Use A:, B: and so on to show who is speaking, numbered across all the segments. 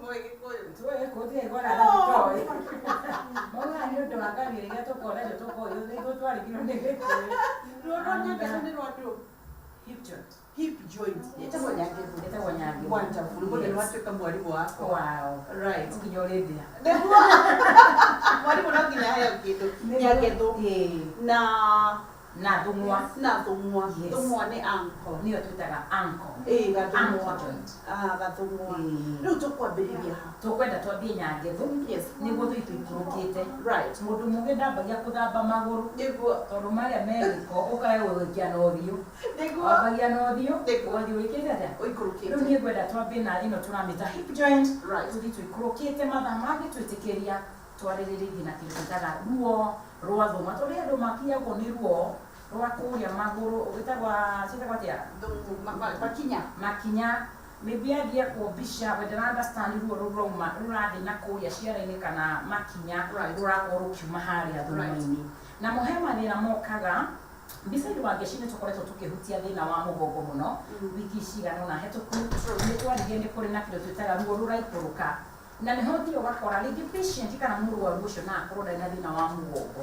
A: moĩ Gĩkũyũ.
B: Tũĩ gũtirĩ kona tũtoĩ. Maugaga nĩ ũndũ wa kabira iria tũkoragwo nacio tũkoĩ nĩguo twarigirwo nĩ Gĩkũyũ.
A: Ruo rwa nyangethu nĩ rwa ndũ?
B: Hip joint.
A: Hip joint. Ĩtagwo nyangethu.
B: Ĩtagwo nyangethu.
A: Wonderful. Mũndũ nĩ watuĩka mwarimũ wakwa.
B: Wow.
A: Right.
B: Nginya ũrĩthia.
A: Nĩguo. Mwarimũ no nginya aheo kĩndũ. Nyangethu.
B: Ĩĩ.
A: Na
B: Na thũng'wa.
A: na thũng'wa.
B: Yes.
A: Thũng'wa nĩ ankle.
B: Nĩyo twĩtaga ankle.
A: Ĩĩ gathũng'wa.
B: Ankle joint.
A: Ah, gathũng'wa.
B: Ĩĩ.
A: Rĩu tũkwambĩrĩria ha?
B: Tũkwenda twambie nyangethu.
A: Yes.
B: Nĩguo tũthiĩ tũikũrũkĩte.
A: Right.
B: Mũndũ mũgĩ ndambagia kũthamba magũrũ.
A: Nĩguo.
B: Tondũ marĩa me gĩko ũkae gũgĩikia na ũthiũ.
A: Nĩguo.
B: Wambagia na ũthiũ.
A: Nĩguo.
B: Ũgathiĩ wĩkĩte atĩa?
A: Ũikũrũkĩte.
B: Rĩu niĩ ngwenda twambie na ĩno tũramĩta hip joint.
A: Right.
B: Tũthiĩ tũikũrũkĩte mathaa mangĩ twĩtĩkĩria twarĩrĩrie nginya kĩndũ twĩtaga ruo rwa thũng'wa. Tondũ he andũ makinyagwo nĩ ruo rwa kũrĩa magũrũ gwĩtagwa ciĩtagwo atĩa?
A: Makinya.
B: Makinya. Maybe athiĩ ekwo mbica we ndara understand ruo rũu rũrauma rũrathiĩ na kũrĩa ciara-inĩ kana makinya
A: Right.
B: rũrakorwo rũkiuma harĩa thũng'wa-inĩ. Namo he mathĩna mokaga beside wa ngeci nĩ tũkoretwo tũkĩhutia thĩna wa mũgongo mũno wiki cigana ũna hetũku. Nĩ twaririe nĩ kũrĩ na kĩndũ twĩtaga ruo rũraikũrũka na nĩho ũthiaga ũgakora rĩngĩ patient kana mũrwaru ũcio no akorwo ndarĩ na thĩna wa mũgongo,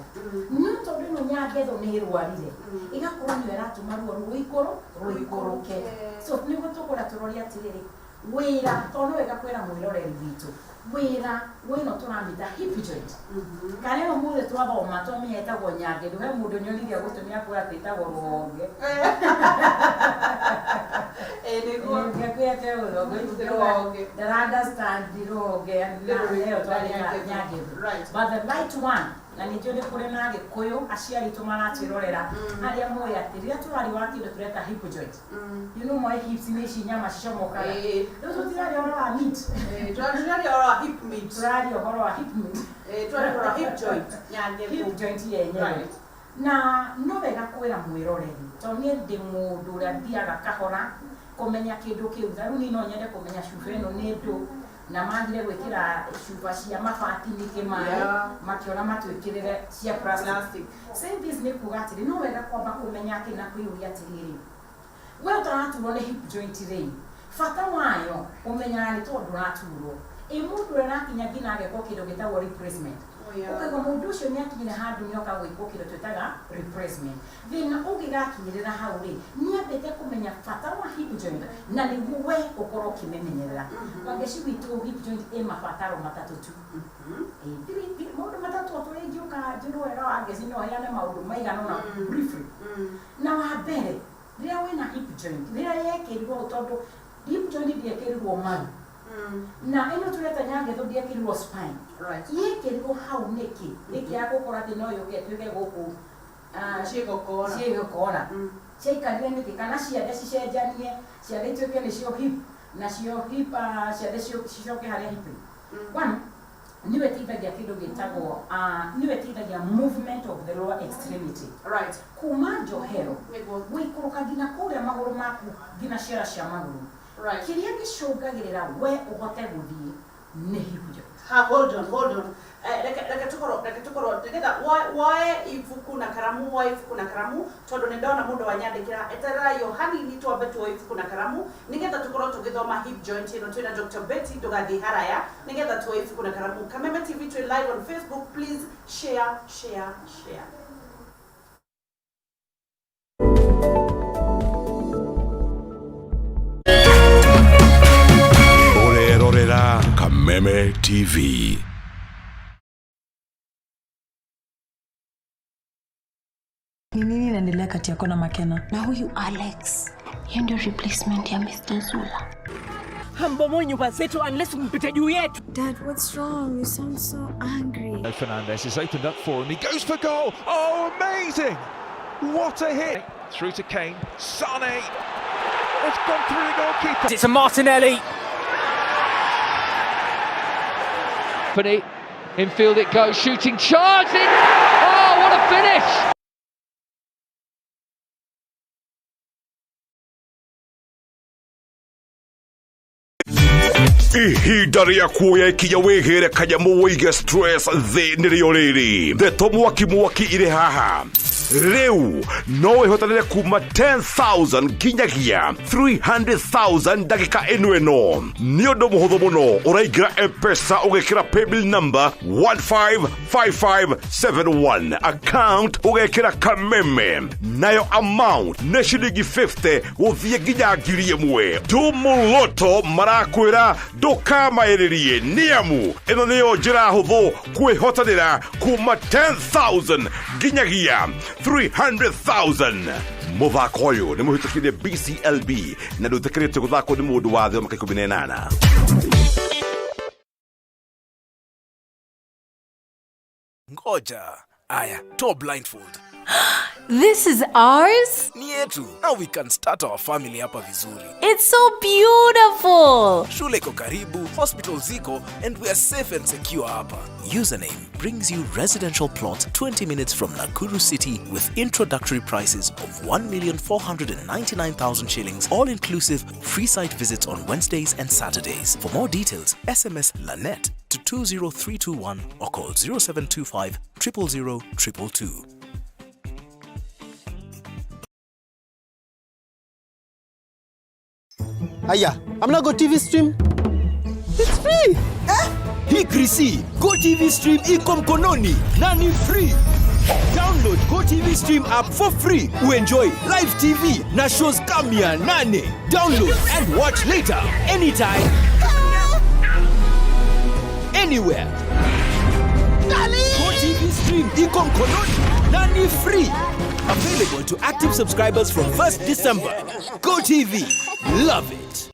B: no tondũ ĩno nyangetho nĩ ĩrwarire ĩgakorwo nĩyo ĩratũma ruo rũikũrũke. So nĩguo tũkwenda tũrore atĩrĩrĩ wĩra, tondũ no wega kwĩra mwĩroreri witũ wĩra wĩno tũramĩta hip joint kana ĩno mũthĩ twathoma twamenya ĩtagwo nyangethu. He mũndũ nyonirie gũtũmia kwĩra atĩ ĩtagwo rũhonge.
A: Ĩĩ nĩguo.
B: Rũhonge. Ndara understand rũhonge na ĩyo twarĩta nyangethu.
A: Right.
B: But the right one, na nĩ njũĩ nĩ kũrĩ na Agĩkũyũ aciari aitũ maratwĩrorera arĩa moĩ atĩ rĩrĩa tũraria wa kĩndũ tũreta hip joint, you know moĩ hips nĩ ici nyama cicomokaga.
A: Ĩĩ.
B: Rĩu tũtiraria ũhoro wa meat.
A: Ĩĩ, tũraria ũhoro wa hip meat.
B: Tũraria ũhoro wa hip meat.
A: Ĩĩ, tũraria ũhoro wa hip joint. Nyangethu.
B: Hip joint yenyewe.
A: Right.
B: Na no wega kwĩra mwĩroreri tondũ niĩ ndĩ mũndũ ũrĩa thiaga kahora kũmenya kĩndũ kĩu. Ta rĩu niĩ no nyende kũmenya cuba ĩno nĩ ndũ na magire gwĩkĩra cuba cia mabati nĩkĩ maĩ makĩona matwĩkĩrĩre cia plastic.
A: Plastic.
B: Same this nĩ kuga atĩrĩ no wega kwamba kũmenya atĩ na kwĩyũria atĩrĩrĩ we ũtaraturwo nĩ hip joint rĩ bata wayo ũmenyaga nĩ tondũ ndũraturwo. Ĩ mũndũ ũrĩa ũrakinya nginya agekwo kĩndũ gĩtagwo replacement.
A: Oh, yeah.
B: Ũkaigua mũndũ ũcio nĩ akinyire handũ nĩoka gwĩkwo kĩndũ twĩtaga replacement. Thĩna ũngĩgakinyĩrĩra hau rĩ nĩambĩte kũmenya bata wa hip joint na nĩguo we ũkorwo ũkĩmĩmenyerera. Wangeci witũ hip joint ĩ mabataro matatũ tu. Maũndũ matatũ o tũrĩa ingĩũka njĩrwo wega Wangeci no heane maũndũ maigana ũna briefly. Na wa mbere rĩrĩa wĩna hip joint rĩrĩa yekĩrirwo tondũ hip joint ndĩekĩrirwo maru na ĩno tũreta nyangethu ndĩekĩrirwo spine.
A: Right.
B: Yekĩrirwo hau nĩkĩ? Nĩkĩ ya gũkora atĩ no yũke ĩtuĩke gũkũ
A: Ciĩgokora.
B: Ciĩgokora. Ciaikarire nĩkĩ? Kana ciande cicenjanie, ciande ituĩke nĩcio hip nacio hip ciande cicoke harĩa hip. One, nĩyo ĩteithagia kĩndũ gĩtagwo nĩyo ĩteithagia movement of the lower extremity.
A: Right.
B: Kuma njohero
A: Nĩguo.
B: gũikũrũka nginya kũrĩa magũrũ maku nginya ciara cia magũrũ.
A: Right.
B: Kĩrĩa gĩcũngagĩrĩra we ũhote gũthiĩ nĩ hip joint.
A: Ha, hold on, hold on. Reke tũkorwo nĩgetha woe ibuku na karamu, woe ibuku na karamu tondũ nĩ ndona mũndũ wanyandĩkĩra. Etererai o hanini twambe tuoe ibuku na karamu nĩgetha tũkorwo tũgĩthoma hip joint ĩno twĩna Dr. Betty. Ndũgathiĩ haraya nĩgetha tuoe ibuku na karamu. Kameme TV twĩ live on Facebook. Please share, share, share.
C: Ũrerorera Kameme TV.
D: Ni nini inaendelea kati yako na Makena?
E: Na huyu Alex, hiyo ndio replacement ya Mr. Zula.
F: Hambomoi nyumba zetu unless mpite juu yetu.
G: Dad, what's wrong? You sound so angry.
H: Fernandez is opened up for him. He goes for goal. Oh, amazing! What a hit! Through to Kane. Sane! It's gone through the goalkeeper.
F: It's a Martinelli.
I: Infield it goes, shooting charge. Oh, what a finish!
C: Ihinda rĩa kuoya ikinya wĩgĩre kanyamũ wĩige stress thĩ nĩrĩo rĩrĩ ndeto mwaki mwaki irĩ haha. Rĩu no wĩhotanĩre kuma 10,000 nginyagia 300,000 ndagĩka ĩno ĩno. Nĩ ũndũ mũhũthũ mũno, ũraingĩra M-Pesa ũgekĩra paybill number 155571, account ũgekĩra Kameme, nayo amount nĩ ciringi 50 gũthiĩ nginya 1,000. Tumuloto marakwĩra ndũkamaĩrĩrie, nĩamu ĩno nĩyo njĩra hũthũ kwĩhotanĩra kuma 10,000 nginyagia 300,000. Mũthako ũyũ nĩ mũhĩtũkire BCLB na ndũĩtĩkĩrĩtio gũthakwo nĩ mũndũ wa thĩ wa mĩaka 18.
J: Ngoja. Aya, toa blindfold.
G: This is ours?
J: Ni yetu. Now we can start our family hapa vizuri.
G: It's so beautiful.
J: Shule iko karibu, hospital ziko, and we are safe and secure hapa.
K: Username brings you residential plot 20 minutes from Nakuru City with introductory prices of 1,499,000 shillings, all inclusive, free site visits on Wednesdays and Saturdays. For more details, SMS LANET to 20321 or call 0725 000 222.
L: Aya, I'm not Go TV stream. It's free.
M: Eh? Hii Krisi, Go TV Stream iko mkononi na ni free. Download Go TV Stream app for free. Uenjoy live TV na shows kama 800. Download and watch later anytime, anywhere. Go TV Stream iko mkononi na ni free. Available to active subscribers from 1st December. Go TV. Love it.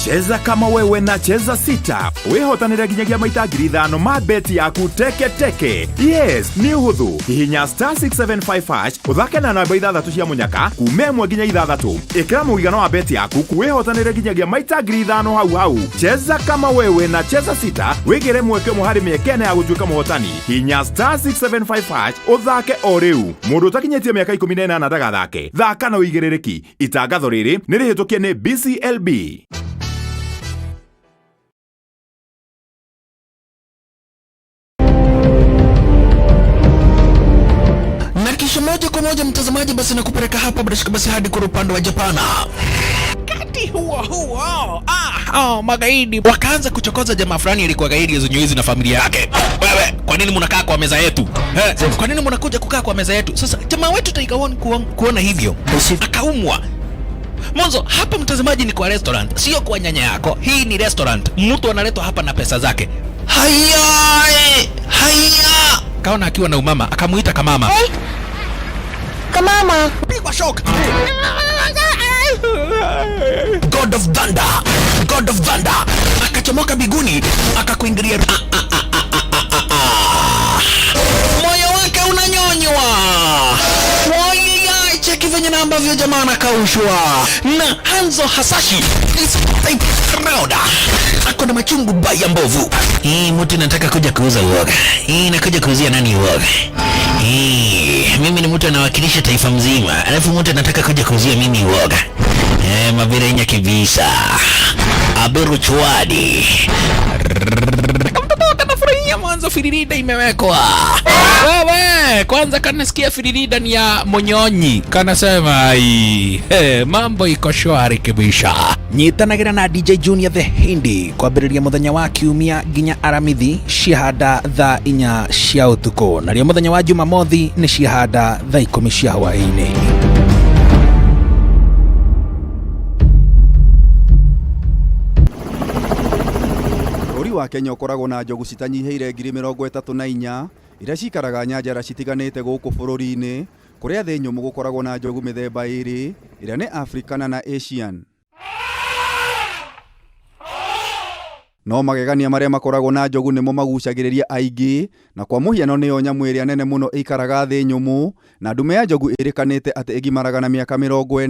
N: Cheza kama wewe na Cheza Sita, wĩhotanĩre nginyagia maita 5,000 ma beti yaku teke teke. Yes, nĩ ũhũthũ. Hihinya *675# ũthake na namba ithathatũ cia mũnyaka kuma 1 nginya 6. Ĩkĩra mũigana wa beti yaku, wĩhotanĩre nginyagia maita 5,000 hau hau. Cheza kama wewe na Cheza Sita, wĩgĩre mweke ũmwe harĩ mĩeke ĩna ya gũtuĩka mũhotani. Hihinya *675# ũthake o rĩu. Mũndũ ũtakinyĩtie mĩaka 18 ndagathake. Thaka na ũigĩrĩrĩki. Itangatho rĩrĩ nĩ rĩhĩtũkie nĩ BCLB.
O: Na kisha moja kwa moja mtazamaji, basi nakupeleka hapa bila shaka basi hadi kwa upande wa Japana. Kati huo huo, magaidi wakaanza kuchokoza jamaa fulani alikuwa gaidi ya na familia yake. Wewe, kwa nini mnakaa kwa meza yetu? Kwa nini mnakuja kukaa kwa meza yetu? Sasa jamaa wetu Tiger One kuona hivyo akaumwa. Mwanzo hapa mtazamaji ni kwa restaurant, sio kwa nyanya yako. Hii ni restaurant, mtu analetwa hapa na pesa zake. Haya, haya. Kaona akiwa na umama, akamuita kamama.
E: Hey. Kamama.
O: Pigwa shock. God of Thunder, God of Thunder akachomoka biguni akakuingilia. Moyo wake unanyonywa. Wai, cheki venye na ambavyo jamaa anakaushwa na Hanzo Hasashi is proud. Ako na machungu baya mbovu. Hii mtu nataka kuja kuuza uoga. Hii nakuja kuuzia nani uoga? Hii mimi ni mtu anawakilisha taifa mzima, alafu mtu anataka kuja kuuzia mimi uoga. Mabirenya kibisa. Aberu chwadi. Kamtoto kanafurahia mwanzo firirida imewekwa. Wewe, kwanza kanasikia firirida ni ya monyonyi. Kanasema ai, mambo iko shwari kibisha. Nyitanagira na DJ Junior the Hindi kwambĩrĩria mũthenya wa kiumia nginya Aramithi ciahanda thaa 4 cia ũtukũ, narĩo mũthenya wa Jumamothi nĩ ciahanda thaa 10 cia hwaĩ-inĩ.
P: Bũrũri wa Kenya ũkoragwo na njogu citanyihĩire 34,000 iria cikaraga nyanjara citiganĩte gũkũ bũrũri-inĩ, kũrĩa thĩ nyũmũ gũkoragwo na njogu mĩthemba ĩrĩ ĩrĩa nĩ Africana na Asian. No magegania marĩa makoragwo na njogu nĩmo magucagĩrĩria aingĩ, na kwa mũhiano nĩyo nyamũ ĩrĩa nene mũno ĩikaraga thĩ nyũmũ, na ndume ya njogu ĩrĩkanĩte atĩ ĩgimaraga na mĩaka 40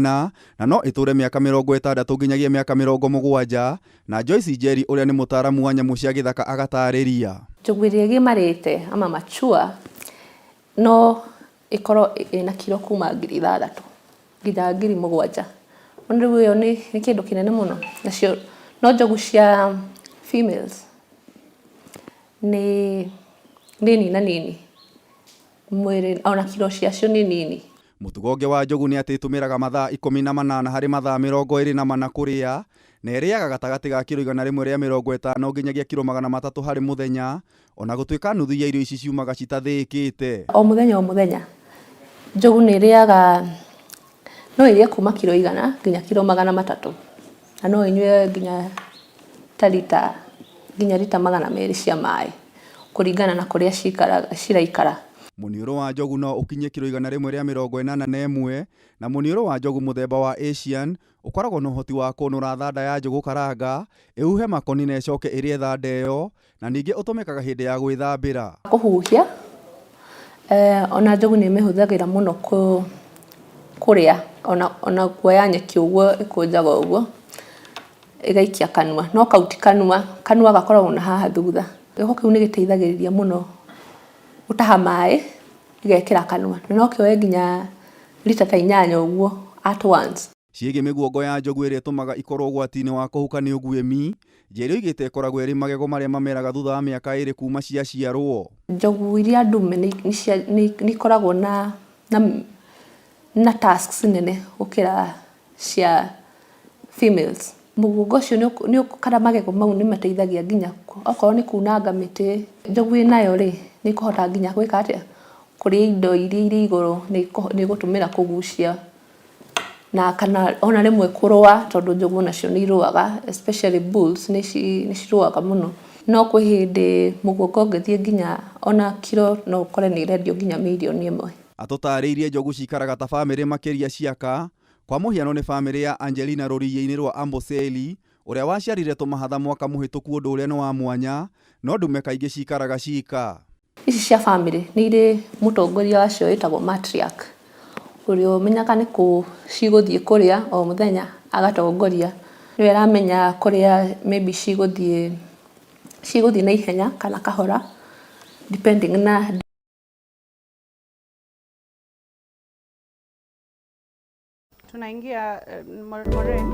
P: na no ĩtũre mĩaka 60 nginyagia mĩaka 70. Na Joyce Njeri ũrĩa nĩ mũtaaramu wa nyamũ cia gĩthaka agatarĩria.
Q: Njogu ĩrĩa ĩgimarĩte ama mature no ĩkorwo ĩna kiro kuma 6,000 nginya 7,000. Rĩu ĩyo nĩ kĩndũ kĩnene mũno. Nacio no njogu cia females nĩ Nĩ nina nini mwĩrĩ, ona kiro ciacio nĩ nini.
P: Mũtugo ũngĩ wa njogu nĩ atĩ ĩtũmĩraga mathaa 18 harĩ mathaa 24 kũrĩa, na ĩrĩaga gatagatĩ ga kiro 150 nginyagia kiro 300 harĩ mũthenya, ona gũtuĩka nuthu ya irio ici ciumaga citathĩĩkĩte.
Q: O mũthenya o mũthenya njogu nĩ ĩrĩaga, no ĩrĩe kuma kiro 100 nginya kiro 300, na no ĩnyue nginya ta rita, nginya rita 200 cia maĩ kũringana na kũrĩa ciraikara.
P: Mũniũrũ wa njogu no ũkinye kiro 181, na mũniũrũ wa njogu mũthemba wa Asian ũkoragwo na ũhoti wa kũnũra thanda ya njũgũ karanga, ĩhuhe makoni na ĩcoke ĩrĩe thanda ĩyo, na ningĩ ũtũmĩkaga hĩndĩ ya gwĩthambĩra.
Q: Kũhuhia, ona njogu nĩ ĩmĩhũthagĩra mũno kũrĩa, ona kuoya nyeki ũguo ĩkũnjaga ũguo ĩgaikia kanua, no kau ti kanua, kanua gakoragwo na haha thutha. Gĩko kĩu nĩ gĩteithagĩrĩria mũno gũtaha maĩ gĩgekĩra kanua, na no kĩoe nginya rita ta 8 ũguo at once.
P: Ciĩgiĩ mĩguongo ya njogu ĩrĩa ĩtũmaga ikorwo ũgwati-inĩ wa kũhuka nĩ ũguĩmi, Njeri oigĩte ĩkoragwo ĩrĩ magego marĩa mameraga thutha wa mĩaka 2 kuma ciaciarwo.
Q: Njogu iria ndume nĩ ikoragwo na tasks nene gũkĩra cia females. Mũguongo ũcio nĩ kana magego mau nĩ mateithagia nginya okorwo nĩ kunanga mĩtĩ. Njogu ĩnayo rĩ, nĩ ĩkũhota nginya gwĩka atĩa, kũrĩa indo iria irĩ igũrũ, nĩ ĩgũtũmĩra kũgucia na kana ona rĩmwe kũrũa, tondũ njogu nacio nĩ irũaga, especially bulls nĩ cirũaga mũno. No kwĩ hĩndĩ mũguongo ũngĩthiĩ nginya ona kiro no ũkore nĩ ĩrendio nginya mirioni 1.
P: Atũtarĩirie njogu cikaraga ta bamĩrĩ makĩria ciaka. Kwa mũhiano nĩ bamĩrĩ ya Angelina rũriĩ-inĩ rwa Amboseli, ũrĩa waciarire tũmahatha mwaka mũhĩtũku, ũndũ ũrĩa nĩ wa mwanya, no ndume kaingĩ cikaraga cika.
Q: Ici cia bamĩrĩ nĩ irĩ mũtongoria wacio wĩtagwo matriarch, ũrĩa ũmenyaga nĩ kũ cigũthiĩ kũrĩa o mũthenya agatongoria. Nĩwe aramenya kũrĩa maybe cigũthiĩ na ihenya kana kahora depending na
A: Tunaingia Maureen.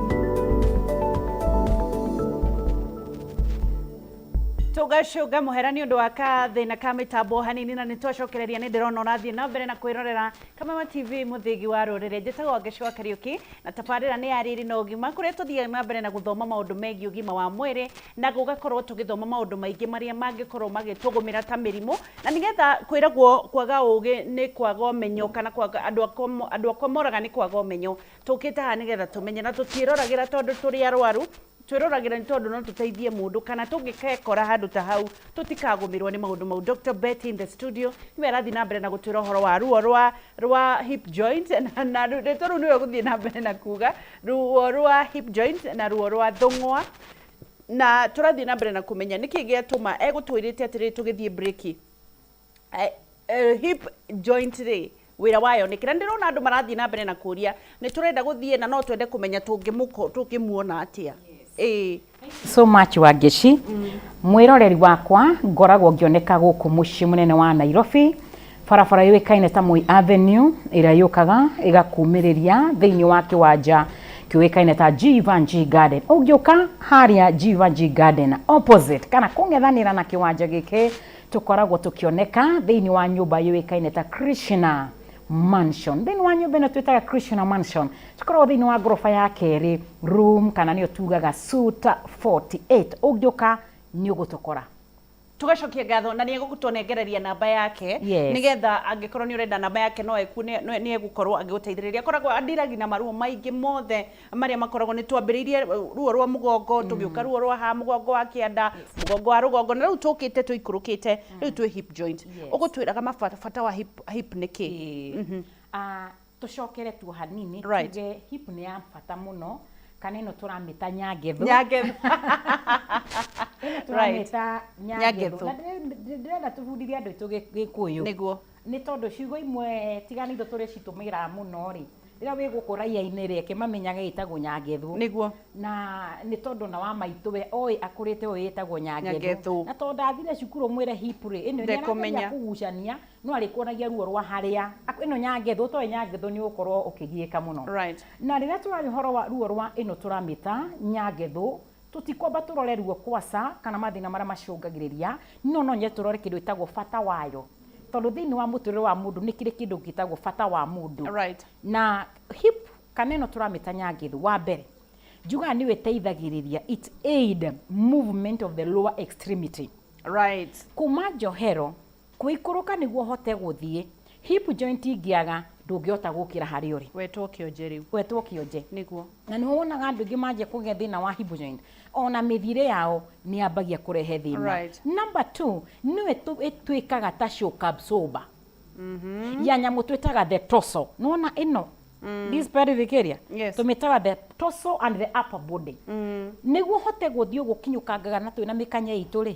A: Tũgacũnga mũhera nĩ ũndũ wa kathĩna ka mĩtambo hanini, na nĩ twacokereria. Nĩ ndĩrona ũrathiĩ na mbere na kwĩrorera Kameme TV, mũthĩgi wa rũrĩrĩ. Njĩtagwo Wangechi wa Kariũki, na tabarĩra nĩ ya Riri na Ũgima, kũrĩa tũthiaga na mbere na gũthoma maũndũ megiĩ ũgima wa mwĩrĩ, na gũgakorwo tũgĩthoma maũndũ maingĩ marĩa mangĩkorwo magĩtũgũmĩra ta mĩrimũ, na nĩgetha kwĩragwo kwaga ũgĩ nĩ kwaga ũmenyo, kana kwaga andũ akwa moraga nĩ kwaga ũmenyo. Tũkĩte haha nĩgetha tũmenye, na tũtiĩroragĩra tondũ tũrĩ arwaru, twĩroragĩra nĩ tondũ no tũteithie mũndũ, kana tũngĩkekora handũ ta hau tũtikagũmĩrwo nĩ maũndũ mau. Dr. Betty in the studio nĩwe arathiĩ na mbere na gũtwĩra ũhoro wa ruo rwa hip joint, na rĩtwa rĩu nĩwe gũthiĩ na mbere na kuga ruo rwa hip joint na ruo rwa thũng'wa, na tũrathiĩ na mbere na kũmenya nĩkĩ gĩatũma egũtwĩrĩte atĩrĩrĩ tũgĩthiĩ break. Hip joint rĩ, wĩra wayo nĩ kĩrĩa ndĩrona andũ marathiĩ na mbere na kũria, nĩ tũrenda gũthiĩ na no twende kũmenya tũngĩmuona atĩa. Ĩĩ.
B: So much, Wangechi. Mwĩroreri wakwa, ngoragwo ngĩoneka gũkũ mũciĩ mũnene wa Nairobi, barabara yũĩkaine ta Moi Avenue, ĩrĩa yũkaga ĩgakumĩrĩria thĩinĩ wa kĩwanja kĩũĩkaine ta Jeevanjee Garden. Ũngĩũka harĩa Jeevanjee Garden opposite, kana kũng'ethanĩra na kĩwanja gĩkĩ, tũkoragwo tũkĩoneka thĩinĩ wa nyũmba yũĩkaine ta Krishna Mansion. Thĩinĩ wa nyũmba ĩno twĩtaga Krishna Mansion, tũkoragwo thĩinĩ wa ngoroba ya kerĩ, room kana nĩyo tugaga suite 48. Ũngĩũka nĩ ũgũtũkora.
A: Tugacokia ngatho, na nĩ egũtũnengereria namba yake, nĩgetha angĩkorwo nĩ ũrenda namba yake no eku nĩ egũkorwo agĩgũteithĩrĩria. Akoragwo andiragi na maruo maingĩ mothe marĩa makoragwo. Nĩ twambĩrĩirie ruo rwa mũgongo, tũgĩũka ruo rwa haha mũgongo wa kĩanda, mũgongo wa rũgongo, na rĩu tũkĩte tũikũrũkĩte, rĩu twĩ hip joint. Ũgũtwĩraga bata wa hip nĩ kĩ?
B: Tũcokere tu hanini, tuge hip nĩ ya bata mũno, kana ĩno tũramĩta nyangethu.
A: Nyangethu.
B: Ĩno tũramĩta nyangethu. Na ndĩrenda tũbundithie andũ aitũ Gĩkũyũ.
A: Nĩguo.
B: Nĩ tondũ ciugo imwe tiga nĩ ithuĩ tũrĩcitũmĩraga mũno rĩ, rĩrĩa wĩ gũkũ raia-inĩ rĩ, ĩkĩmamenyaga ĩtagwo nyangethu.
A: Nĩguo.
B: Na nĩ tondũ na wa maitũ we oĩ akũrĩte oĩ ĩtagwo nyangethu. Na tondũ ndathire cukuru mwĩre hip rĩ, ĩno nĩ
A: Ndekũmenya.
B: kũgucania, no arĩkuonagia ruo rwa harĩa ĩno nyangethu. Ũtoĩ nyangethu nĩ ũgũkorwo ũkĩgiĩka mũno. Na rĩrĩa tũraria ũhoro wa ruo rwa ĩno tũramĩta nyangethu, Tũtikwamba tũrore ruo kwaca kana mathĩna marĩa macũngagĩrĩria, no no nyende tũrore kĩndũ gĩtagwo bata wayo. Tondũ thĩinĩ wa mũtũrĩre wa mũndũ nĩ kĩrĩ kĩndũ gĩtagwo bata wa mũndũ. Na hip kana ĩno tũramĩta nyangĩthũ, wa mbere njugaga nĩyo ĩteithagĩrĩria, it aid movement of the lower extremity. Kuma njohero kũikũrũka nĩguo ũhote gũthiĩ, hip joint ingĩaga ndũngĩhota gũkĩra harĩa ũrĩ.
A: Wetwo kĩonje rĩu.
B: Wetwo kĩonje.
A: Nĩguo.
B: Na nĩho wonaga andũ aingĩ manjia kũgĩa thĩna wa hip joint, ona mĩthiĩre yao nĩ yambagia kũrehe thĩna. Number two, nĩyo ĩtuĩkaga ta shock absorber ya nyamũ twĩtaga the torso. Nĩwona ĩno? This pelvic area. Tũmĩtaga the torso and the upper body. Nĩguo ũhote gũthiĩ ũguo ũkinyũkangaga na twĩna mĩkanya itũ rĩ,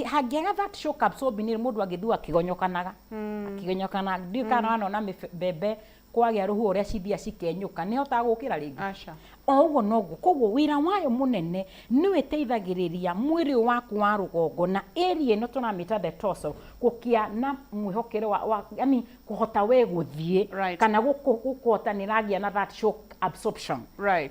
B: hangĩaga that shock absorbing rĩ, mũndũ angĩthiĩ akĩgonyokanaga. Akĩgonyokanaga. Ndiũĩ kana wanona mbembe kwagĩa rũhuho ũrĩa cithiaga cikenyũka, nĩ ĩhotaga gũkĩra rĩngĩ?
A: Aca.
B: O ũguo noguo. Koguo wĩra wayo mũnene nĩyo ĩteithagĩrĩria mwĩrĩ ũyũ waku wa rũgongo na area ĩno tũramĩta the torso gũkĩa na mwĩhokere wa yani kũhota we gũthiĩ kana gũkũhota nĩ ĩragĩa na that shock absorption.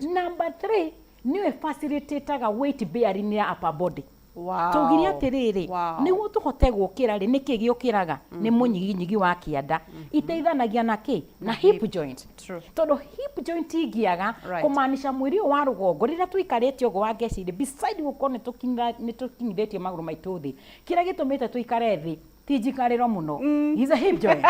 B: Number three, nĩyo ĩfacilitataga weight bearing ya upper body. Tũgire atĩrĩrĩ, nĩguo tũhote gũkĩra rĩ, nĩkĩ gĩũkĩraga? Nĩ mũnyiginyigi wa kĩanda. Iteithanagia na kĩ? Na hip joint. Tondũ hip joint ingĩaga, kũmaanisha mwĩrĩ ũyũ wa rũgongo, rĩrĩa tũikarĩte ũguo wa ngeci rĩ, beside gũkorwo nĩ tũkinyithĩtie magũrũ maitũ thĩ, kĩrĩa gĩtũmĩte tũikare thĩ ti njikarĩro mũno. Is a hip joint.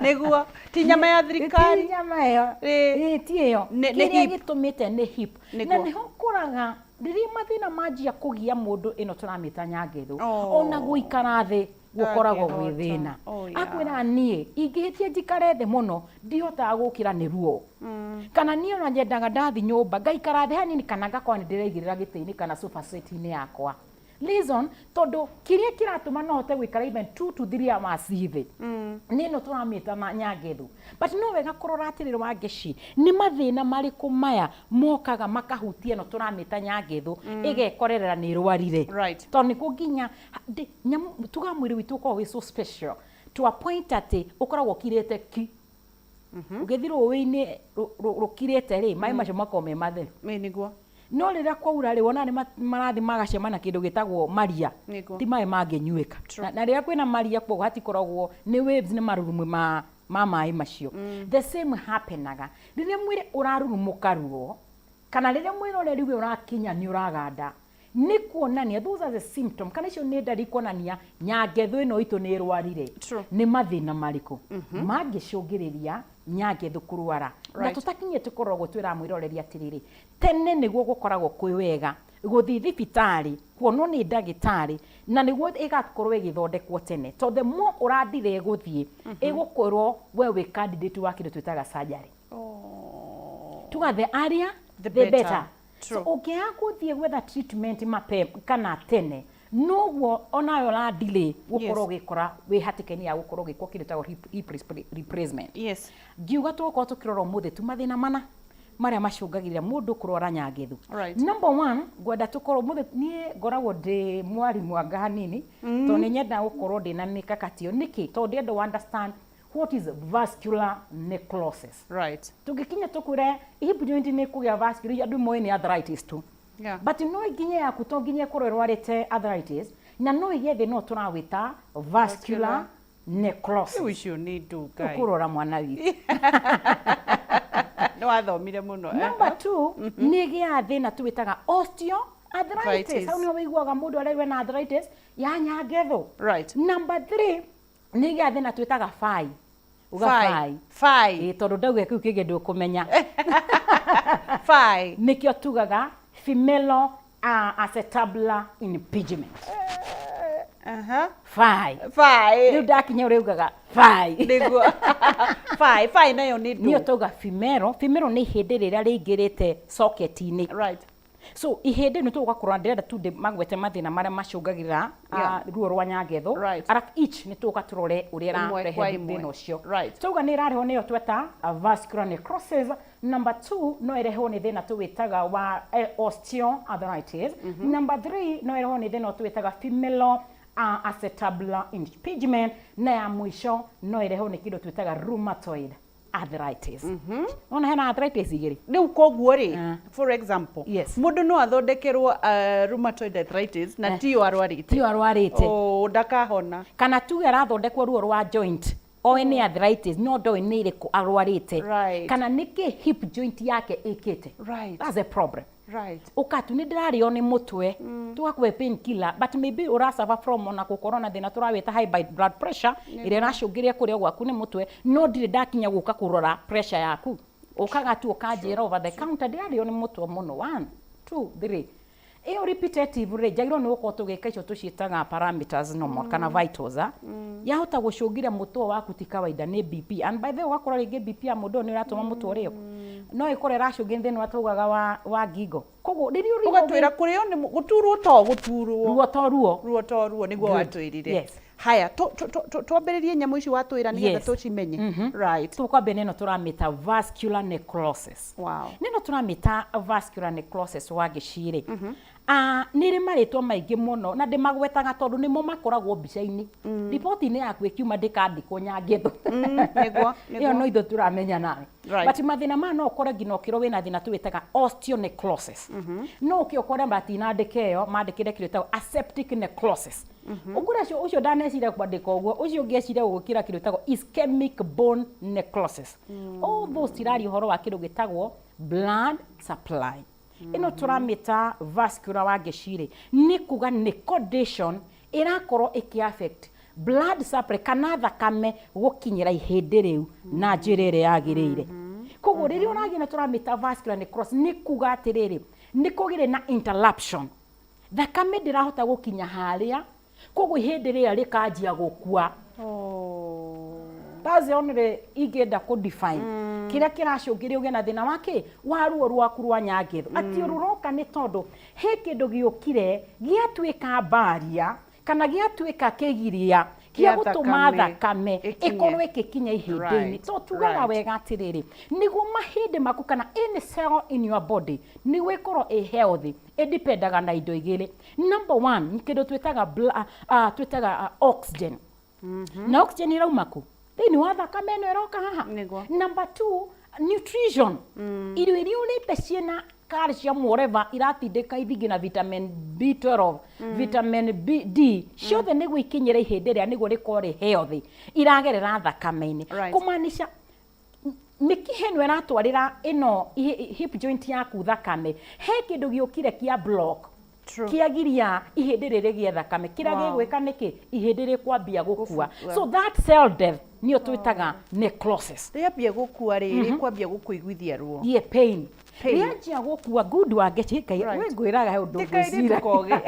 A: Nĩguo, ti nyama ya thirikari.
B: Ti nyama ĩyo. Ĩ, ti ĩyo.
A: Nĩ
B: Kĩrĩa
A: hip.
B: gĩtũmĩte nĩ hip. Na nĩho ũkoraga rĩrĩa mathĩna manjia kũgia mũndũ ĩno tũramĩta nyangethu, ona gũikara thĩ gũkoragwo gwĩ
A: Ndangĩhota.
B: thĩna.
A: Oh, yeah.
B: Akwĩra niĩ ingĩhĩtia njikare thĩ mũno ndihotaga gũkĩra nĩ ruo. Kana niĩ ona nyendaga ndathi nyũmba ngaikara thĩ hanini kana ngakorwo nĩ ndĩraigĩrĩra gĩtĩ-inĩ kana sofa set-inĩ yakwa. Reason, tondũ kĩrĩa kĩratũma no hote gũikara even 2 to 3 hours thĩ nĩ ĩno tũramĩta na nyangethu. But no wega kũrora atĩrĩrĩ Wangeci, nĩ mathĩna marĩkũ maya mokaga makahutia ĩno tũramĩta nyangethu ĩgekorerera nĩ ĩrwarire. Tondũ nĩkuo nginya nyamũ tugaga mwĩrĩ witũ ũkoragwo wĩ so special to a point atĩ ũkoragwo ũkirĩte ki. Ũgĩthiĩ rũĩ-inĩ rũkirĩte rĩ, maĩ macio makoragwo me matheru.
A: Ĩ, nĩguo.
B: No rĩrĩa kwaura rĩ, wonaga nĩ marathiĩ magacemania na kĩndũ gĩtagwo maria.
A: Nĩguo.
B: Ti maĩ mangĩnyuĩka. Na rĩrĩa kwĩna maria koguo hatikoragwo nĩ waves, nĩ marurumu ma maĩ macio. The same happenaga rĩrĩa mwĩrĩ ũrarurumũka ruo, kana rĩrĩa mwĩrĩ ũrĩa rĩu ũrakinya nĩ ũraganda, nĩ kuonania those are the symptom, kana icio nĩ ndariri kuonania nyangethu ĩno itũ nĩ ĩrwarire. Nĩ mathĩna marĩkũ mangĩcũngĩrĩria nyangethu kũrwara? Na tũtakinyie tũkoragwo twĩra mwĩroreri atĩrĩrĩ, tene nĩguo gũkoragwo kwĩ wega gũthiĩ thibitarĩ kuonwo nĩ ndagĩtarĩ, na nĩguo ĩgakorwo ĩgĩthondekwo tene, tondũ the more ũrathire gũthiĩ ĩgũkorwo we wĩ candidate wa kĩndũ twĩtaga surgery. Tuga the earlier
A: The
B: the
A: better.
B: better. So ũngĩaga gũthiĩ gwetha treatment mapema kana tene, noguo onawe ũra delay gũkorwo ũgĩkora wĩ hatĩka-inĩ ya gũkorwo ũgĩkwo kĩndũ gĩtagwo hip replacement. Ngiuga tũgũkorwo tũkĩrora ũmũthĩ tu mathĩna mana marĩa macũngagĩrĩria mũndũ kũrwara nyangethu. Number one, ngwenda tũkorwo ũmũthĩ niĩ ngoragwo ndĩ mwarimũ anga hanini, tondũ nĩ nyendaga gũkorwo ndĩna mĩkakati ĩyo. Nĩkĩ? Tondũ ndĩrenda understand what is vascular necrosis. Tũngĩkinya tũkwĩre hip joint nĩ kũgĩa vascular, andũ moĩ nĩ arthritis tu. But no nginya yaku to nginya ĩkorwo ĩrwarĩte arthritis, na no ĩgĩe thĩna ũyũ tũrawĩta vascular necrosis.
A: Rĩu icio nĩ ndũngai.
B: Tũkũrora mwana witũ.
A: Nĩ wathomire mũno.
B: Number two, nĩ ĩgĩaga thĩna tũwĩtaga osteoarthritis.
A: Arthritis.
B: Hau nĩho wĩiguaga mũndũ arerwo ena arthritis ya nyangethu. Number three, nĩ ĩgĩaga thĩna twĩtaga fai. Uga
A: Fai.
B: fai.
A: Fai.
B: Ĩ, tondũ ndauga kĩu kĩngĩ ndũkũmenya.
A: Fai.
B: Nĩkĩo tugaga female acetabular impingement. Fai.
A: Fai.
B: Rĩu ndakinya ũrĩa ugaga fai.
A: Nĩguo. Fai, fai nayo nĩ ndũ.
B: Nĩyo tauga female, female nĩ ihĩndĩ rĩrĩa rĩingĩrĩte socket-inĩ. So ihĩndĩ nĩ tũgũka kũrora, ndĩrenda tu magwete mathĩna marĩa macũngagĩrĩra ruo rwa nyangethu. Arabu each nĩ tũgũka tũrore ũrĩa
A: Ĩmwe
B: ĩrarehe
A: kwa ĩmwe.
B: thĩna ũcio. Tauga nĩ ĩrarehwo nĩyo tweta vascular necrosis. Number two, no ĩrehwo nĩ thĩna tũwĩtaga wa osteoarthritis. Number three, no ĩrehwo nĩ thĩna tũwĩtaga female acetabular impingement, na ya mũico no ĩrehwo nĩ kĩndũ twĩtaga rheumatoid Arthritis. Wona hena arthritis igĩrĩ.
A: Rĩu koguo rĩ, for example,
B: Yes.
A: mũndũ no athondekerwo rheumatoid arthritis na tiyo arwarĩte.
B: Tiyo arwarĩte.
A: Oh, ndakahona.
B: Kana tuge arathondekwo ruo rwa joint, oĩ nĩ arthritis no ndoĩ nĩ ĩrĩkũ arwarĩte. Kana nĩkĩ hip joint yake ĩkĩte. That's a problem. Ũkatu nĩ ndĩrarĩo nĩ mũtwe, tũgakũhe pain killer, but maybe ũrasuffer from ona gũkorwo na thĩna tũrawĩta high blood pressure ĩrĩa ĩracũngĩrĩria kũrĩo gwaku nĩ mũtwe, no ndirĩ ndakinya gũka kũrora pressure yaku. Ũkaga tu ũkanjĩra over the counter ndĩrarĩo nĩ mũtwe mũno, 1 2 3. Ĩyo repetitive rĩ, njagĩrĩirwo nĩ gũkorwo tũgĩka icio tũciĩtaga parameters normal kana vitals, ah. Yahota gũcũngĩra mũtwe waku ti kawaida nĩ BP, and by the way ũgakora rĩngĩ BP ya mũndũ ũyũ nĩ ĩratũma mũtwe ũrĩo, no ĩkorwo ĩracũngĩra thĩna ũrĩa taugaga wa ngingo. Koguo rĩrĩa ũrĩigua
A: Ũgatwĩra kũrĩo nĩ gũturwo to gũturwo.
B: Ruo to ruo.
A: Ruo to ruo nĩguo
B: Good.
A: watwĩrire.
B: Yes.
A: Haya, twambĩrĩrie nyamũ ici watwĩra nĩgetha tũcimenye. Right.
B: Tũkwambia nĩno tũramĩta vascular necrosis.
A: Wow.
B: Nĩno tũramĩta vascular necrosis wa ngĩcirĩ. Nĩ ĩrĩ marĩtwa maingĩ mũno na ndĩmagwetaga tondũ nĩmo makoragwo mbica-inĩ. Riboti-inĩ yaku ĩkiuma ndĩkandĩkwo nyangĩthũ. Ĩyo no ithuĩ tũramenya nawe. But mathĩna maya no ũkore nginya ũkĩrwo wĩna thĩna tũwĩtaga osteonecrosis. No ũke ũkore matinandĩka ĩyo, mandĩkĩre kĩndũ gĩtagwo aseptic necrosis. Ũkore ũcio ndaneciria kwandĩka ũguo, ũcio ũngĩ eciria gũkĩra kĩndũ gĩtagwo ischemic bone necrosis. All those ciraria ũhoro wa kĩndũ gĩtagwo blood supply. Ĩno tũramĩta vascular wa ngĩcirĩ nĩ kuga nĩ condition ĩrakorwo ĩkĩ affect blood supply kana thakame gũkinyĩra ihĩndĩ rĩu na njĩra ĩrĩa yagĩrĩire. Koguo rĩrĩa ũragĩa na tũramĩta vascular necrosis nĩ kuga atĩrĩrĩ, nĩ kũgĩrĩ na interruption, thakame ndĩrahota gũkinya harĩa, koguo ihĩndĩ rĩrĩa rĩkanjia gũkua. That's the only ingĩenda kũ define kĩrĩa kĩracũngĩrĩria ũgĩe na thĩna wa kĩ wa ruo rwaku rwa nyangĩthũ. Atĩ rũroka nĩ tondũ he kĩndũ gĩũkire gĩatuĩka mbaria kana gĩatuĩka kĩgiria kĩa
A: Kĩa
B: gũtũma
A: thakame
B: thakame
A: ĩkinye.
B: ĩkorwo ĩgĩkinya ihĩndĩ-inĩ. To tugaga wega atĩrĩrĩ, nĩguo mahĩndĩ maku kana any cell in your body nĩguo ĩkorwo ĩ healthy, ĩdipendaga na indo igĩrĩ. Number one, kĩndũ twĩtaga twĩtaga oxygen. Na oxygen ĩrauma kũ? Thĩinĩ wa thakame ĩno ĩroka haha. Number two, nutrition. Irio iria ũrĩte ciĩna calcium whatever iratindĩka ithingi na vitamin B12, vitamin B, D, ciothe nĩguo ikinyĩre ihĩndĩ rĩa nĩguo rĩkorwo rĩ healthy, iragerera thakame-inĩ. Kũmaanisha mĩkiha ĩno ĩratwarĩra ĩno hip joint yaku thakame, he kĩndũ gĩũkire kĩa block kĩagiria ihĩndĩ rĩrĩ gĩe thakame, kĩrĩa gĩgwĩka nĩkĩ ihĩndĩ rĩkwambia gũkua. So that cell death nĩyo twĩtaga necrosis.
A: Rĩambia gũkua rĩ, rĩkwambia gũkũiguithia ruo.
B: Yeah, pain.
A: Pain.
B: Rĩanjia gũkua good wa ngeci Ngai, we ngwĩraga he ũndũ
A: Ti kairĩtu
B: ngwĩciragia.
A: kogĩ.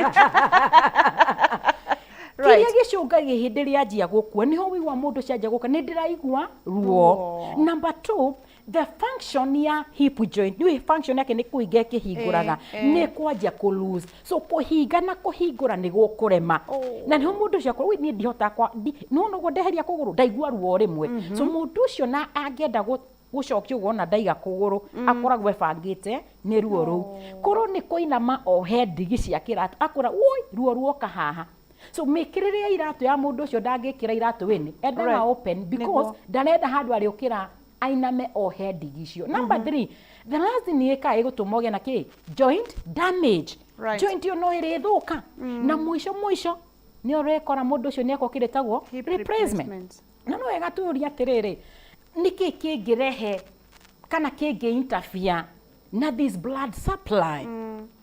B: Kĩrĩa gĩcũngagia ihĩndĩ rĩanjia gũkua nĩho wĩigua mũndũ ũcio anjia gũka nĩ ndĩraigua ruo. Number two, the function ya hip joint, nĩũĩ function yake nĩ kũhinga ĩkĩhingũraga, nĩ kwanjia kũ lose. So kũhinga na kũhingũra nĩ gũkũrema. Na nĩho mũndũ ũcio akorwo, niĩ ndihota kwa, nĩwona ũguo ndeheria kũgũrũ, ndaigua ruo rĩmwe. So mũndũ ũcio na angĩenda gũcokia ũguo ona ndaiga kũgũrũ, akoragwo ebangĩte nĩ ruo rũu. Korwo nĩ kũinama ohe ndigi cia kĩratũ, akora, woi, ruo ruoka haha. So mĩkĩrĩre ya iratũ ya mũndũ ũcio ndangĩkĩra iratũ ĩnĩ, endaga open because ndarenda handũ arĩũkĩra ainame ohe ndigi icio. Number three, the last thing ĩkaga ĩgũtũma ũgĩe na kĩ? Joint damage. Joint ĩyo no ĩrĩthũka. Na mũico mũico nĩ ũrekora mũndũ ũcio nĩ ekwo kĩndũ gĩtagwo replacement. Na no wega tũyũrie atĩrĩrĩ, nĩkĩ kĩngĩrehe kana kĩngĩ interfere na this blood supply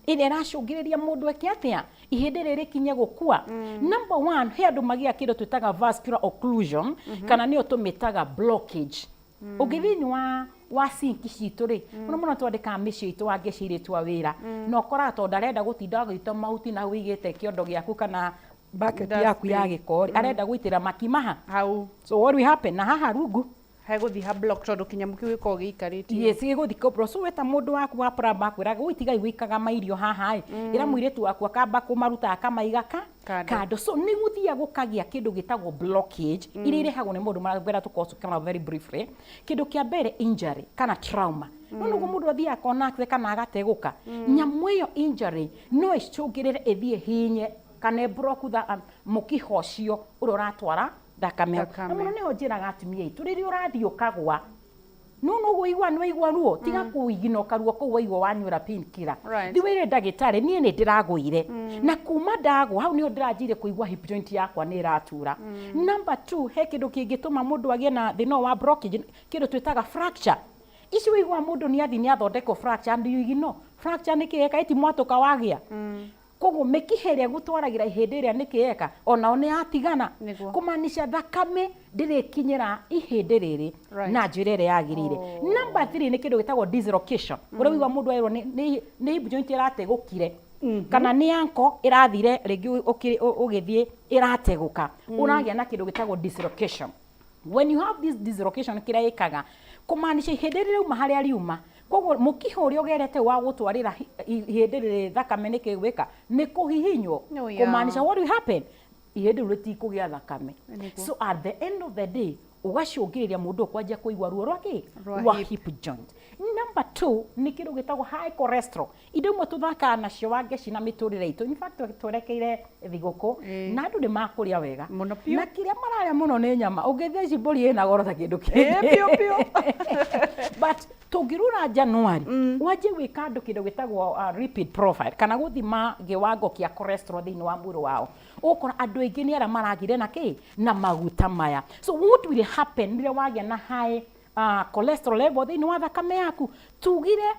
B: ĩrĩa ĩracũngĩrĩria mũndũ eke atĩa ihĩndĩ rĩrĩ rĩkinye gũkua? Number one, he andũ magĩa kĩndũ twĩtaga vascular occlusion, kana nĩyo tũmĩtaga blockage. Ũngĩ thĩinĩ wa sink citũ rĩ, mũno mũno twandĩkaga mĩciĩ itũ wangĩcirĩtwo a wĩra, na ũkoraga tondũ ndarenda gũtinda agĩita mahuti na ũigĩte kĩondo gĩaku kana bucket yaku ya gĩko rĩ, arenda gũitĩra makima ha
A: hau.
B: So what will happen na haha rungu
A: hegũthiĩ ha block tondũ kĩnyamũ kĩu gĩkoragwo gĩikarĩtie.
B: Yes, gĩgũthiĩ kũ block. So weta mũndũ waku wa plumber akwĩraga, "Ũi, tigai gũikaga mairio haha ĩ." Ĩra mũirĩtu waku akamba kũmaruta akamaiga ka
A: Kando.
B: Kando. So nĩ gũthiaga gũkagĩa kĩndũ gĩtagwo blockage, iria irehagwo nĩ maũndũ marĩa tũkorwo tũkĩona very briefly. Kĩndũ kĩa mbere, injury kana trauma. No nĩguo mũndũ athiaga akona accident kana agategũka. Nyamũ ĩyo injury no ĩcũngĩrĩre ĩthiĩ hinye kana ĩblock mũkiha ũcio ũrĩa ũratwara thakame. Na
A: Thakame.
B: mũno nĩho njĩraga atumia aitũ, rĩrĩa ũrathiĩ ũkagwa, No no ũguo nĩ waigua ruo, tiga kũiginoka ruo kũu waigua wanyuĩra painkiller.
A: Right.
B: Thiĩ wĩre ndagĩtarĩ, niĩ nĩ ndĩragũire na kuma ndagwa hau nĩho ndĩranjire kũigua hip joint yakwa nĩ ĩratura. Number two, he kĩndũ kĩngĩtũma mũndũ agĩe na thĩna ũyũ wa blockage, kĩndũ twĩtaga fracture. Ici wĩigua mũndũ nĩ athiĩ nĩ athondekwo fracture, and you ignore fracture nĩ kĩeka ĩti mwatũka wagĩa. Koguo mĩkiha ĩrĩa ĩgũtwaragĩra ihĩndĩ ĩrĩa nĩ kĩeka onao nĩ yatigana.
A: Nĩguo.
B: Kũmaanisha thakame ndĩrĩkinyĩra ihĩndĩ rĩrĩ na njĩra ĩrĩa yagĩrĩire. Number three nĩ kĩndũ gĩtagwo dislocation, ũrĩa ũigua mũndũ erwo nĩ hip joint ĩrategũkire kana nĩ ankle ĩrathire rĩngĩ ũgĩthiĩ ĩrategũka, ũragĩa na kĩndũ gĩtagwo dislocation. When you have this dislocation, kĩrĩa ĩkaga kũmaanisha ihĩndĩ rĩrauma harĩa riuma, koguo mũkiha ũrĩa ũgerete wa gũtwarĩra ihĩndĩ rĩrĩ thakame nĩ kĩgwĩka nĩ kũhihinywo.
A: Oh, yeah.
B: Kũmaanisha what will happen, ihĩndĩ rĩu rĩtikũgĩa thakame.
A: Nĩguo.
B: So at the end of the day ũgacũngĩrĩria mũndũ ũyũ kwanjia kũigua ruo rwa kĩ?
A: Rwa
B: Rwa
A: hip.
B: hip joint. Number two nĩ kĩndũ gĩtagwo high cholesterol. Indo imwe tũthakaga nacio Wangeci na mĩtũrĩre itũ, in fact twerekeire thigũkũ na andũ nĩ makũrĩa wega
A: Mũno biũ.
B: Na kĩrĩa mararĩa mũno nĩ nyama. Ũngĩthĩa ici mbũri ĩna goro ta kĩndũ
A: Ĩĩ, biũ, biũ.
B: But tũngĩrora January wanjie gwĩka andũ kĩndũ gĩtagwo lipid profile kana gũthima gĩwango kĩa cholesterol thĩinĩ wa mwĩrĩ wao, ũgũkora andũ aingĩ nĩ arĩa maragire na kĩ na maguta maya. So what will happen rĩrĩa wagĩa na high cholesterol level thĩinĩ wa thakame yaku? Tugire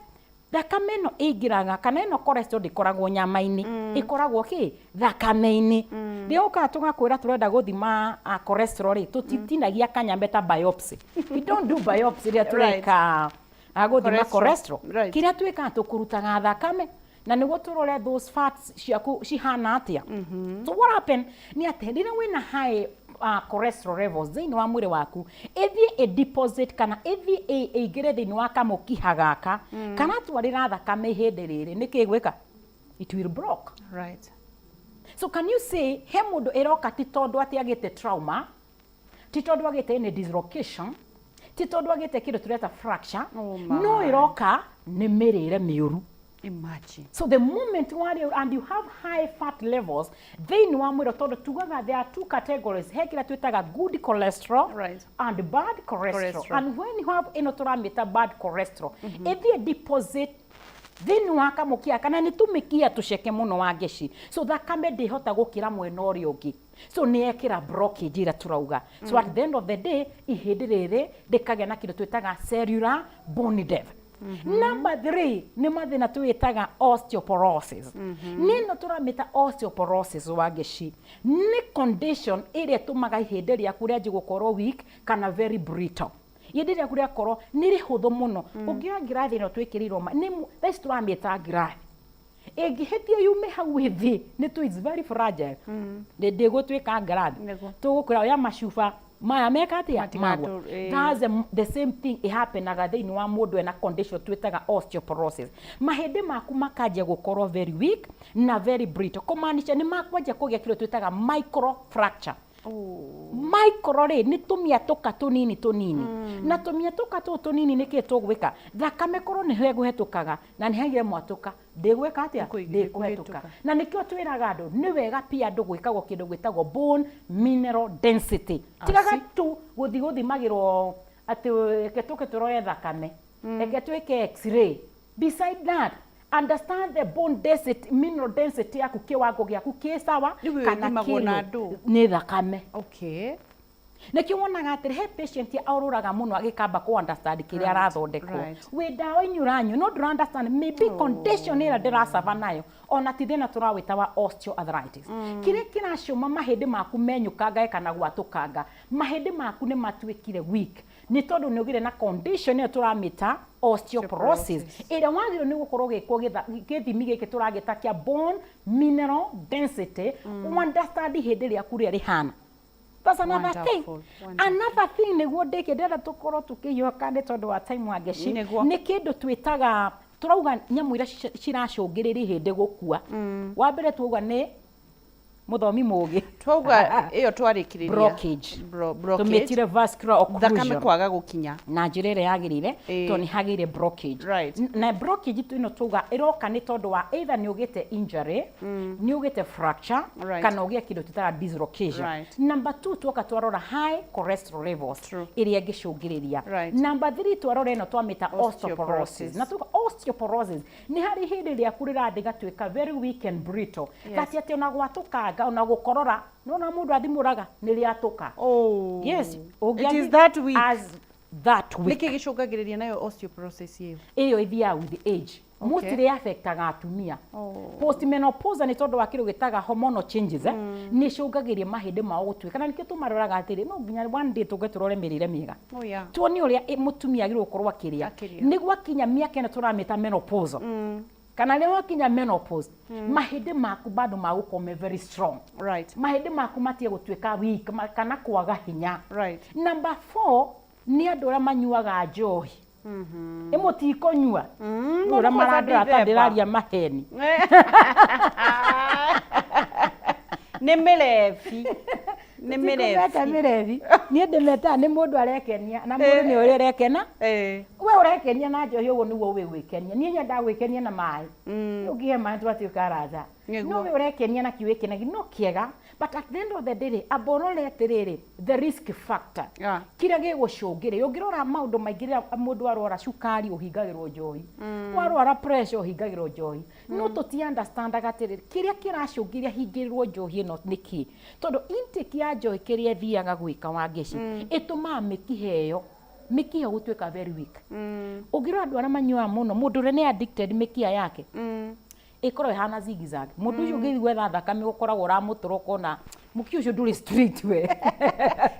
B: thakame ĩno ĩingĩraga kana ĩno cholesterol ndĩkoragwo nyama-inĩ, ĩkoragwo kĩ thakame-inĩ. Rĩrĩa ũkaga tũgakwĩra tũrenda gũthima cholesterol rĩ, tũtitinagia kanyambe ta biopsy. We don't do biopsy rĩrĩa tũreka gũthima
A: Cholesterol.
B: cholesterol.
A: Right.
B: Kĩrĩa twĩkaga tũkũrutaga thakame na nĩguo tũrore those fats ciaku cihana atĩa. So what happen nĩ atĩ rĩrĩa wĩna high cholesterol levels thĩinĩ wa mwĩrĩ waku, ĩthiĩ ĩ deposit kana ĩthiĩ ĩingĩre thĩinĩ wa kamũkiha gaka kana twarĩra thakame ihĩndĩ rĩrĩ, nĩ kĩ gwĩka? It will block.
A: Right.
B: So can you say he mũndũ ĩroka ti tondũ atĩ agĩte trauma, ti tondũ agĩte any dislocation, ti tondũ agĩte kĩndũ tũreta fracture,
A: Oh my.
B: no ĩroka nĩ mĩrĩre mĩũru.
A: Imagine.
B: So the moment warĩa and you have high fat levels thĩinĩ wa mwĩrĩ, tondũ tugaga there are two categories, he kĩrĩa twĩtaga good cholesterol
A: Right.
B: and bad cholesterol.
A: Cholesterol.
B: And when you have ĩno tũramĩta bad cholesterol, ĩthiĩ deposit thĩinĩ wa kamũkia kana nĩ tũmĩkia tũceke mũno wa ngeci, so thakame ndĩhota gũkĩra mwena ũrĩa ũngĩ, so nĩ yekĩra blockage ĩrĩa tũrauga. So at the end of the day ihĩndĩ rĩrĩ rĩkagĩa na kĩndũ twĩtaga cellular bone death. Number three nĩ mathĩna twĩtaga osteoporosis. Nĩ ĩno tũramĩta osteoporosis wa ngeci nĩ condition ĩrĩa ĩtũmaga ihĩndĩ rĩaku rĩanjie gũkorwo weak kana very brittle. Ihĩndĩ rĩaku rĩakorwo nĩ rĩhũthũ mũno, ũngĩoya ngirathi ĩno twĩkĩrĩirwo nĩ thaa ici tũramĩta ngirathi, ĩngĩhĩtia yume hau ĩthĩ nĩ tũ, it's very fragile, ndĩgũtuĩka ngirathi.
A: Nĩguo.
B: Tũgũkwĩra oya macuba maya meka atĩa?
A: Matigatũ-
B: Magwa.
A: ĩĩ.
B: That's the same thing ĩhappenaga thĩinĩ wa mũndũ ena condition twĩtaga osteoporosis. Mahĩndĩ maku makanjia gũkorwo very weak na very brittle, kũmaanisha nĩ makwanjia kũgĩa kĩndũ twĩtaga microfracture. Micro rĩ nĩ tũmĩatũka tũnini tũnini, na tũmĩatũka tũũ tũnini nĩkĩ tũgwĩka? Thakame korwo nĩho ĩgũhetũkaga na nĩ hagire mwatũka, ndĩgwĩka atĩa? Ndĩkũhetũka. Na nĩkĩo twĩraga andũ nĩ wega pia andũ gwĩkagwo kĩndũ gwĩtagwo bone mineral density. Tigaga tu gũthiĩ gũthimagĩrwo atĩ reke tũke tũrore thakame, reke twĩke x-ray. Beside that, understand the bone density, mineral density yaku, kĩwango gĩaku kĩ sawa
A: Rĩu
B: kana
A: ĩthimagwo na
B: kĩ
A: ndũ?
B: nĩ thakame.
A: Okay.
B: Nĩkĩo wonaga atĩrĩ he patient aũrũraga mũno agĩkamba kũ understand kĩrĩa arathondekwo. Wĩ ndawa-inĩ ũranyua no ndũra understand maybe condition ĩrĩa ndĩracaba nayo ona ti thĩna tũrawĩta wa osteoarthritis. Kĩrĩa kĩracũma mahĩndĩ maku menyũkangae kana gwatũkanga, mahĩndĩ maku nĩ matuĩkire weak nĩ tondũ nĩ ũgĩre na condition ĩyo tũramĩta osteoporosis, ĩrĩa wagĩrĩirwo nĩ gũkorwo ũgĩkwo gĩthimi gĩkĩ tũragĩta kĩa bone mineral density, understand ihĩndĩ rĩaku rĩrĩa rĩhana. That's another thing.
A: Wonderful, wonderful.
B: Another thing nĩguo ndĩkie, ndĩrenda tũkorwo tũkĩhiũka nĩ tondũ wa time wa ngeci.
A: Nĩguo.
B: Nĩ kĩndũ twĩtaga tũrauga nyamũ iria ciracũngĩrĩria ihĩndĩ gũkua. Wa mbere twauga nĩ Mũthomi mũgĩ.
A: Twauga ĩyo twarĩkĩrĩria.
B: Blockage.
A: Blockage.
B: Tũmĩtire vascular occlusion.
A: Thakame kwaga gũkinya.
B: Na njĩra ĩrĩa yagĩrĩire. Tondũ nĩ hagĩire blockage. Na blockage ĩno tuga ĩroka nĩ tondũ wa either nĩ ũgĩte injury, nĩ ũgĩte fracture, kana ũgĩe kĩndũ twĩtaga dislocation. Number 2, twoka twarora high cholesterol levels ĩrĩa ĩngĩcũngĩrĩria. Number 3, twarora ĩno twamĩta osteoporosis. Na tuga osteoporosis nĩ harĩ hĩndĩ rĩaku rĩrathiĩ gatuĩka very weak and brittle. Gati atĩ ona gwatũkanga, ona gũkorora, nona mũndũ athimũraga nĩ rĩatũka. Yes,
A: It is that weak.
B: As that weak.
A: Nĩkĩ gĩcũngagĩrĩria nayo osteoporosis ĩyo?
B: Ĩyo ĩthiaga with age. Mostly affectaga atumia. Postmenopausal nĩ tondũ wa kĩndũ gĩtaga hormonal changes, nĩ icũngagĩrĩria mahĩndĩ mao gũtuĩka, na nĩkĩo tũmaroraga atĩrĩ, no nginya one day tũke tũrore mĩrĩre mĩega. Tuone ũrĩa mũtumia agĩrĩirwo gũkorwo akĩrĩa nĩguo akinya mĩaka ĩno tũramĩta menopausal. Kana rĩrĩa wakinya menopause, mahĩndĩ maku bado magũkorwo me very strong. Mahĩndĩ maku matige gũtuĩka weak kana kwaga hinya. Number 4, nĩ andũ arĩa manyuaga njohi. Ĩ mũtikũnyua? Nĩ ũrĩa marandora ta ndĩraria maheni.
A: Nĩ mĩrebi. Nĩ
B: Tũtikũmeta
A: mĩrebi.
B: Mĩrebi. Niĩ ndĩmetaga nĩ mũndũ arekenia, na mũndũ nĩ ũrĩa ũrekena. We ũrekenia na njohi, ũguo nĩguo ũĩ gwĩkenia. Niĩ nyendaga gwĩkenia na maĩ. Ũngĩhe maĩ twatuĩka arata. No we ũrekenia na kĩu wĩkenagia no kĩega, but at the end of the day rĩ, amba ũrore atĩrĩrĩ, the risk factor, kĩrĩa gĩgũcũngĩrĩria. Ũngĩrora maũndũ maingĩ, rĩrĩa mũndũ arwara cukari ũhingagĩrwo njohi, warwara pressure ũhingagĩrwo njohi, no tũti understandaga atĩrĩrĩ, kĩrĩa kĩracũngĩrĩria hingĩrĩrwo njohi ĩno nĩ kĩ? Tondũ intake ya njohi, kĩrĩa ĩthiaga gwĩka, Wangeci, ĩtũmaga mĩkiha ĩyo, mĩkiha gũtuĩka very weak. Ũngĩrora andũ arĩa manyuaga mũno, mũndũ ũrĩa nĩ addicted, mĩkiha yake ĩkoragwo ĩhana zigzag. Mũndũ ũcio ũngĩthiĩ gwetha thakame, ũkoragwo ũramũtũra, ũkona mũkiha ũcio ndũrĩ straight we.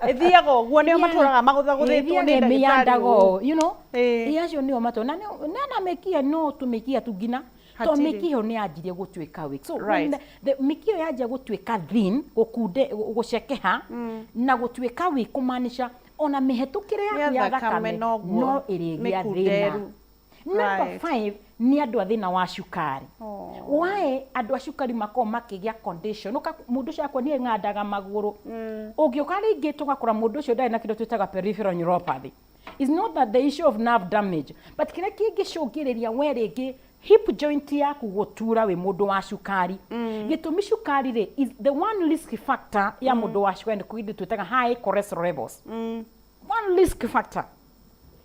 A: Ĩthiaga ũguo, nĩo matũraga magũthagũthĩtwo nĩ
B: Ĩthiaga
A: ndagĩtarĩ
B: ĩmĩandaga
A: ũũ.
B: ũũ. Ĩ acio nĩo matũ na na mĩkiha, no tũmĩkiha tungina to
A: Hatirĩ.
B: mĩkiha ĩyo nĩ yanjirie gũtuĩka weak. So when the mĩkiha ĩyo yanjia gũtuĩka thin, gũkunde, gũcekeha na gũtuĩka weak, kũmaanisha ona mĩhetũkĩre yaku
A: Ya
B: ya
A: thakame
B: thakame
A: noguo
B: no ĩrĩgĩa thĩna.
A: Mĩkunderu.
B: Number 5, nĩ andũ a thĩna wa cukari. Why andũ a cukari makoragwo makĩgĩa condition? Ũka mũndũ ũcio akwa niĩ ng'andaga magũrũ. Ũngĩũka rĩngĩ tũgakora mũndũ ũcio ndarĩ na kĩndũ twĩtaga peripheral neuropathy. It's not that the issue of nerve damage, but kĩrĩa kĩngĩcũngĩrĩria we rĩngĩ hip joint yaku gũtura wĩ mũndũ wa cukari, gĩtũmi cukari rĩ is the one risk factor ya mũndũ wa cukari, nĩ kĩndũ twĩtaga high cholesterol levels. One risk factor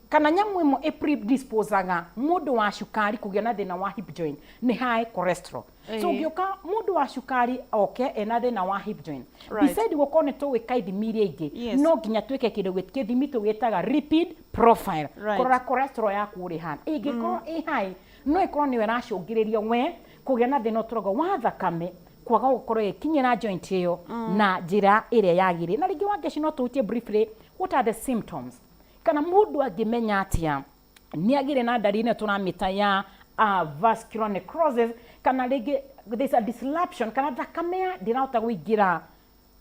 B: kana nyamũ ĩmwe ĩ predisposaga mũndũ wa cukari kũgĩa na thĩna wa hip joint nĩ high cholesterol. So ũngĩũka mũndũ wa cukari oke ena thĩna wa hip joint, beside gũkorwo nĩ tũgwĩka ithimi iria ingĩ, no nginya twĩke kĩndũ gĩthimi tũgĩtaga lipid profile, kũrora cholesterol yaku ũrĩ hana. Ĩngĩkorwo ĩ high, no ĩkorwo nĩyo ĩracũngĩrĩria we kũgĩa na thĩna ũtũraga wa thakame kwaga gũkorwo ĩkinyĩra joint ĩyo na njĩra ĩrĩa yagĩrĩire. Na rĩngĩ, Wangeci, no tũhutie briefly what are the symptoms, kana mũndũ angĩmenya atĩa nĩ agĩre na ndariri ĩno tũramĩta ya vascular necrosis, kana rĩngĩ there's a disruption, kana thakame ya ndĩrahota kũingĩra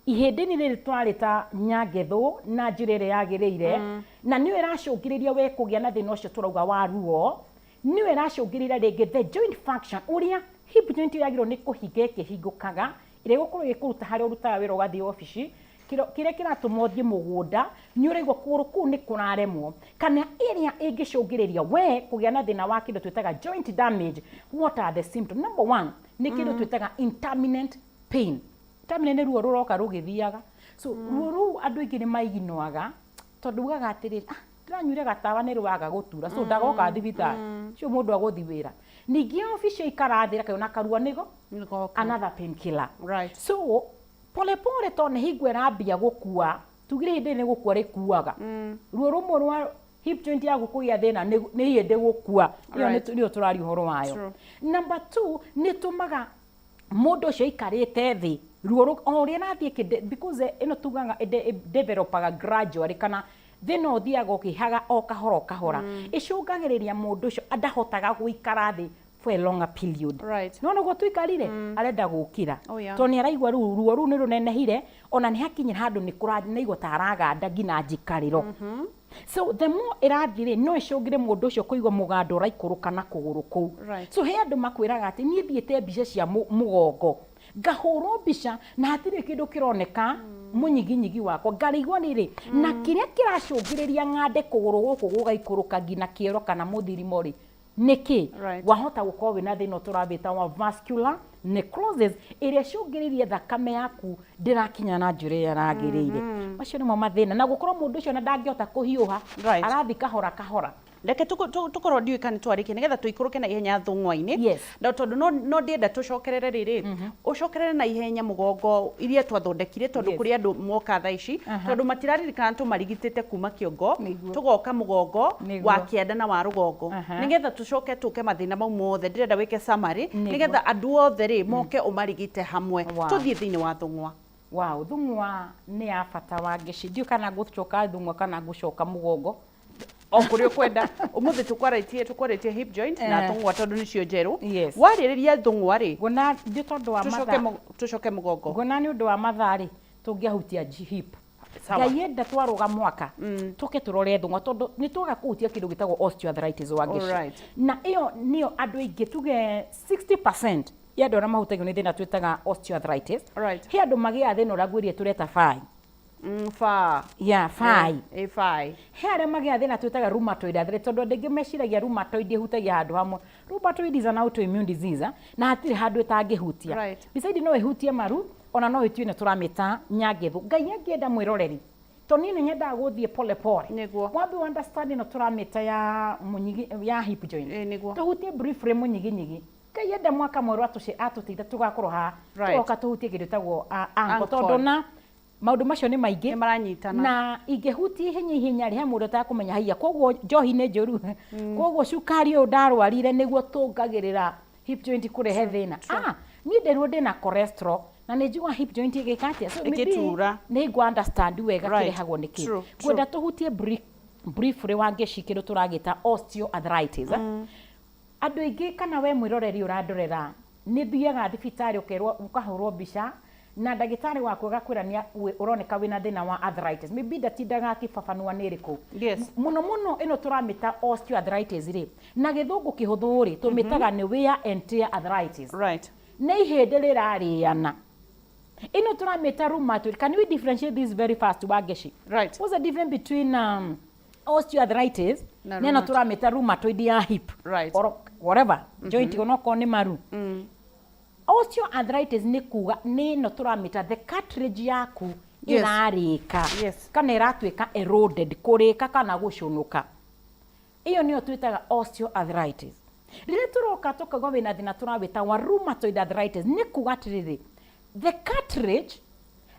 B: ihĩndĩ-inĩ rĩrĩ twarĩta nyangethũ na njĩra ĩrĩa yagĩrĩire, na nĩyo ĩracũngĩrĩria we kũgĩa na thĩna ũcio tũrauga wa ruo, nĩyo ĩracũngĩrĩria rĩngĩ the joint function, ũrĩa hip joint ĩyo yagĩrĩirwo nĩ kũhinga ĩkĩhingũkaga, ĩrĩa ĩgũkorwo ĩgĩkũruta harĩa ũrutaga wĩra ũgathiĩ obici, kĩrĩa kĩratũma ũthiĩ mũgũnda, nĩ ũraigua kũgũrũ kũu nĩ kũraremwo, kana ĩrĩa ĩngĩcũngĩrĩria we kũgĩa na thĩna wa kĩndũ twĩtaga joint damage. What are the symptoms? Number one nĩ kĩndũ twĩtaga intermittent pain. Intermittent nĩ ruo rũroka rũgĩthiaga. So ruo rũu andũ aingĩ nĩ maiginoaga, tondũ ugaga atĩrĩrĩ, ah, ndĩranyuire gatawa nĩ rwaga gũtura, so ndagoka thibitarĩ cio mũndũ agũthi wĩra, ningĩ obici aikara thĩ akaiona karua nĩgo another pain killer. So pole pole, to nĩ hingo ĩrambia gũkua, tugire hĩndĩ nĩ gũkua rĩkuaga, ruo rũmwe rwa hip joint yaku kũgĩa thĩna nĩ hĩndĩ gũkua ĩyo. Nĩyo tũraria ũhoro wayo. Number 2, nĩ tũmaga mũndũ ũcio aikarĩte thĩ, ruo o ũrĩa ĩrathiĩ because ĩno tugaga developaga gradually, kana thĩna ũthiaga ũkĩhaga o kahora o kahora, ĩcũngagĩrĩria mũndũ ũcio ndahotaga gũikara thĩ for a longer period. No noguo tuikarire, arenda gũkĩra, tondũ nĩ araigua rĩu ruo rũu nĩ rũnenehire, ona nĩ hakinyĩra handũ nĩ kũraigua ta araganda nginya njikarĩro. So the more ĩrathiĩ rĩ, no ĩcũngĩre mũndũ ũcio kũigua mũgando ũraikũrũka na kũgũrũ kũu. So he andũ makwĩraga atĩ niĩ thiĩte mbica cia mũgongo. Ngahũrwo mbica na hatirĩ kĩndũ kĩroneka mũnyiginyigi wakwa, ngarigwo nĩrĩ na kĩrĩa kĩracũngĩrĩria ng'ande kũgũrũ gũkũ gũgaikũrũka nginya kĩero kana mũthirimo rĩ, nĩkĩ? Wahota gũkorwo wĩna thĩna tũrawĩta wa vascular necrosis, ĩrĩa ĩcũngĩrĩirie thakame yaku ndĩrakinya na njĩra ĩrĩa ĩragĩrĩire. Macio nĩmo mathĩna, na gũkorwo mũndũ ũcio ona ndangĩhota kũhiũha, arathiĩ kahora kahora.
A: Reke tũkorwo ndiũĩ kana nĩtwarĩkia nĩgetha tũikũrũke na ihenya thũng'wa-inĩ. Na tondũ no ndĩenda tũcokerere rĩrĩ, ũcokerere na ihenya mũgongo iria twathondekire, tondũ kũrĩ andũ moka thaa ici, tondũ matiraririkana tũmarigitĩte kuma kĩongo, tũgoka mũgongo wa kĩanda na wa rũgongo, nĩgetha tũcoke tũke mathĩna mau mothe. Ndĩrenda wĩke summary nĩgetha andũ othe rĩ moke ũmarigite hamwe. Tũthiĩ thĩinĩ wa thũng'wa.
B: Wow, thũng'wa nĩ ya bata wa ngeci. Ndiũĩ kana ngũcoka thũng'wa kana ngũcoka mũgongo.
A: O kũrĩa ũkwenda. Ũmũthĩ tũkwarĩtie hip joint na thũng'wa tondũ nĩcio njerũ. Warĩrĩria thũng'wa rĩ,
B: Nguona nĩ tondũ wa mathaa.
A: Tũcoke mũgongo.
B: Nguona nĩ ũndũ wa mathaa rĩ, tũngĩahutia hip.
A: Sawa.
B: Ngai enda twarũga mwaka, tũke tũrore thũng'wa, tondũ nĩ twaga kũhutia kĩndũ gĩtagwo osteoarthritis wa ngeci. Na ĩyo nĩyo andũ aingĩ, tuge 60% ya andũ arĩa mahutagio nĩ thĩna twĩtaga osteoarthritis. He andũ magĩaga thĩna ũrĩa ngwĩrire tũreta FAI.
A: Fa.
B: Yeah, FAI.
A: FAI.
B: He arĩa magĩaga thĩna twĩtaga rheumatoid arthritis, tondũ andũ aingĩ meciragia rheumatoid ĩhutagia handũ hamwe. Rheumatoid is an autoimmune disease, na hatirĩ handũ ĩtangĩhutia. Besides no ĩhutie maru, ona no ĩhutie ĩno tũramĩta nyangĩthũ. Ngai angĩenda mwĩroreri, tondũ niĩ nĩ nyendaga gũthiĩ pole pole. Wambe understand ĩno tũramĩta ya mũnyigi, ya hip joint. Tũhutie briefly mũnyiginyigi. Ngai enda mwaka mwerũ atũteithia tũgakorwo haha. Tũgoka tũhutie kĩndũ gĩtagwo ankle, tondũ na maũndũ macio nĩ maingĩ,
A: nĩ maranyitana.
B: Na ingĩhutia ihenya ihenya rĩ, he mũndũ ũtakũmenya haiya, koguo njohi nĩ njũru, koguo cukari ũyũ ndarwarire nĩguo tũngagĩrĩra hip joint kũrehe thĩna. Niĩ nderirwo ndĩna cholesterol na nĩ njiguaga hip joint ĩgĩka atĩa, so maybe
A: Ĩgĩtura.
B: nĩ ngũ understand wega kĩrehagwo nĩ kĩ. Ngwenda tũhutie briefly wa ngeci kĩndũ tũragĩta osteoarthritis. Andũ aingĩ kana we mwĩroreri ũrandorera, nĩ thiaga thibitarĩ ũkerwo, ũkahũrwo mbica na ndagĩtarĩ waku agakwĩra nĩ ũroneka wĩna thĩna wa arthritis. Maybe ndatindaga akĩbabanua nĩ ĩrĩkũ. Mũno mũno ĩno tũramĩta osteoarthritis rĩ, na gĩthũngũ kĩhũthũ rĩ, tũmĩtaga nĩ wear and tear arthritis. Nĩ ihĩndĩ rĩrarĩana. Ĩno tũramĩta rheumatoid. Can we differentiate this very fast, Wangeci? What's the difference between osteoarthritis
A: na
B: na ĩno tũramĩta rheumatoid ya hip or whatever joint, onokorwo nĩ maru? Osteoarthritis nĩ kuga nĩ ĩno tũramĩta the cartilage yaku ĩrarĩka kana ĩratuĩka eroded, kũrĩka kana gũcũnũka. Ĩyo nĩyo twĩtaga osteoarthritis. Rĩrĩa tũroka tũkauga wĩna thĩna tũrawĩta wa rheumatoid arthritis, nĩ kuga atĩrĩrĩ, the cartilage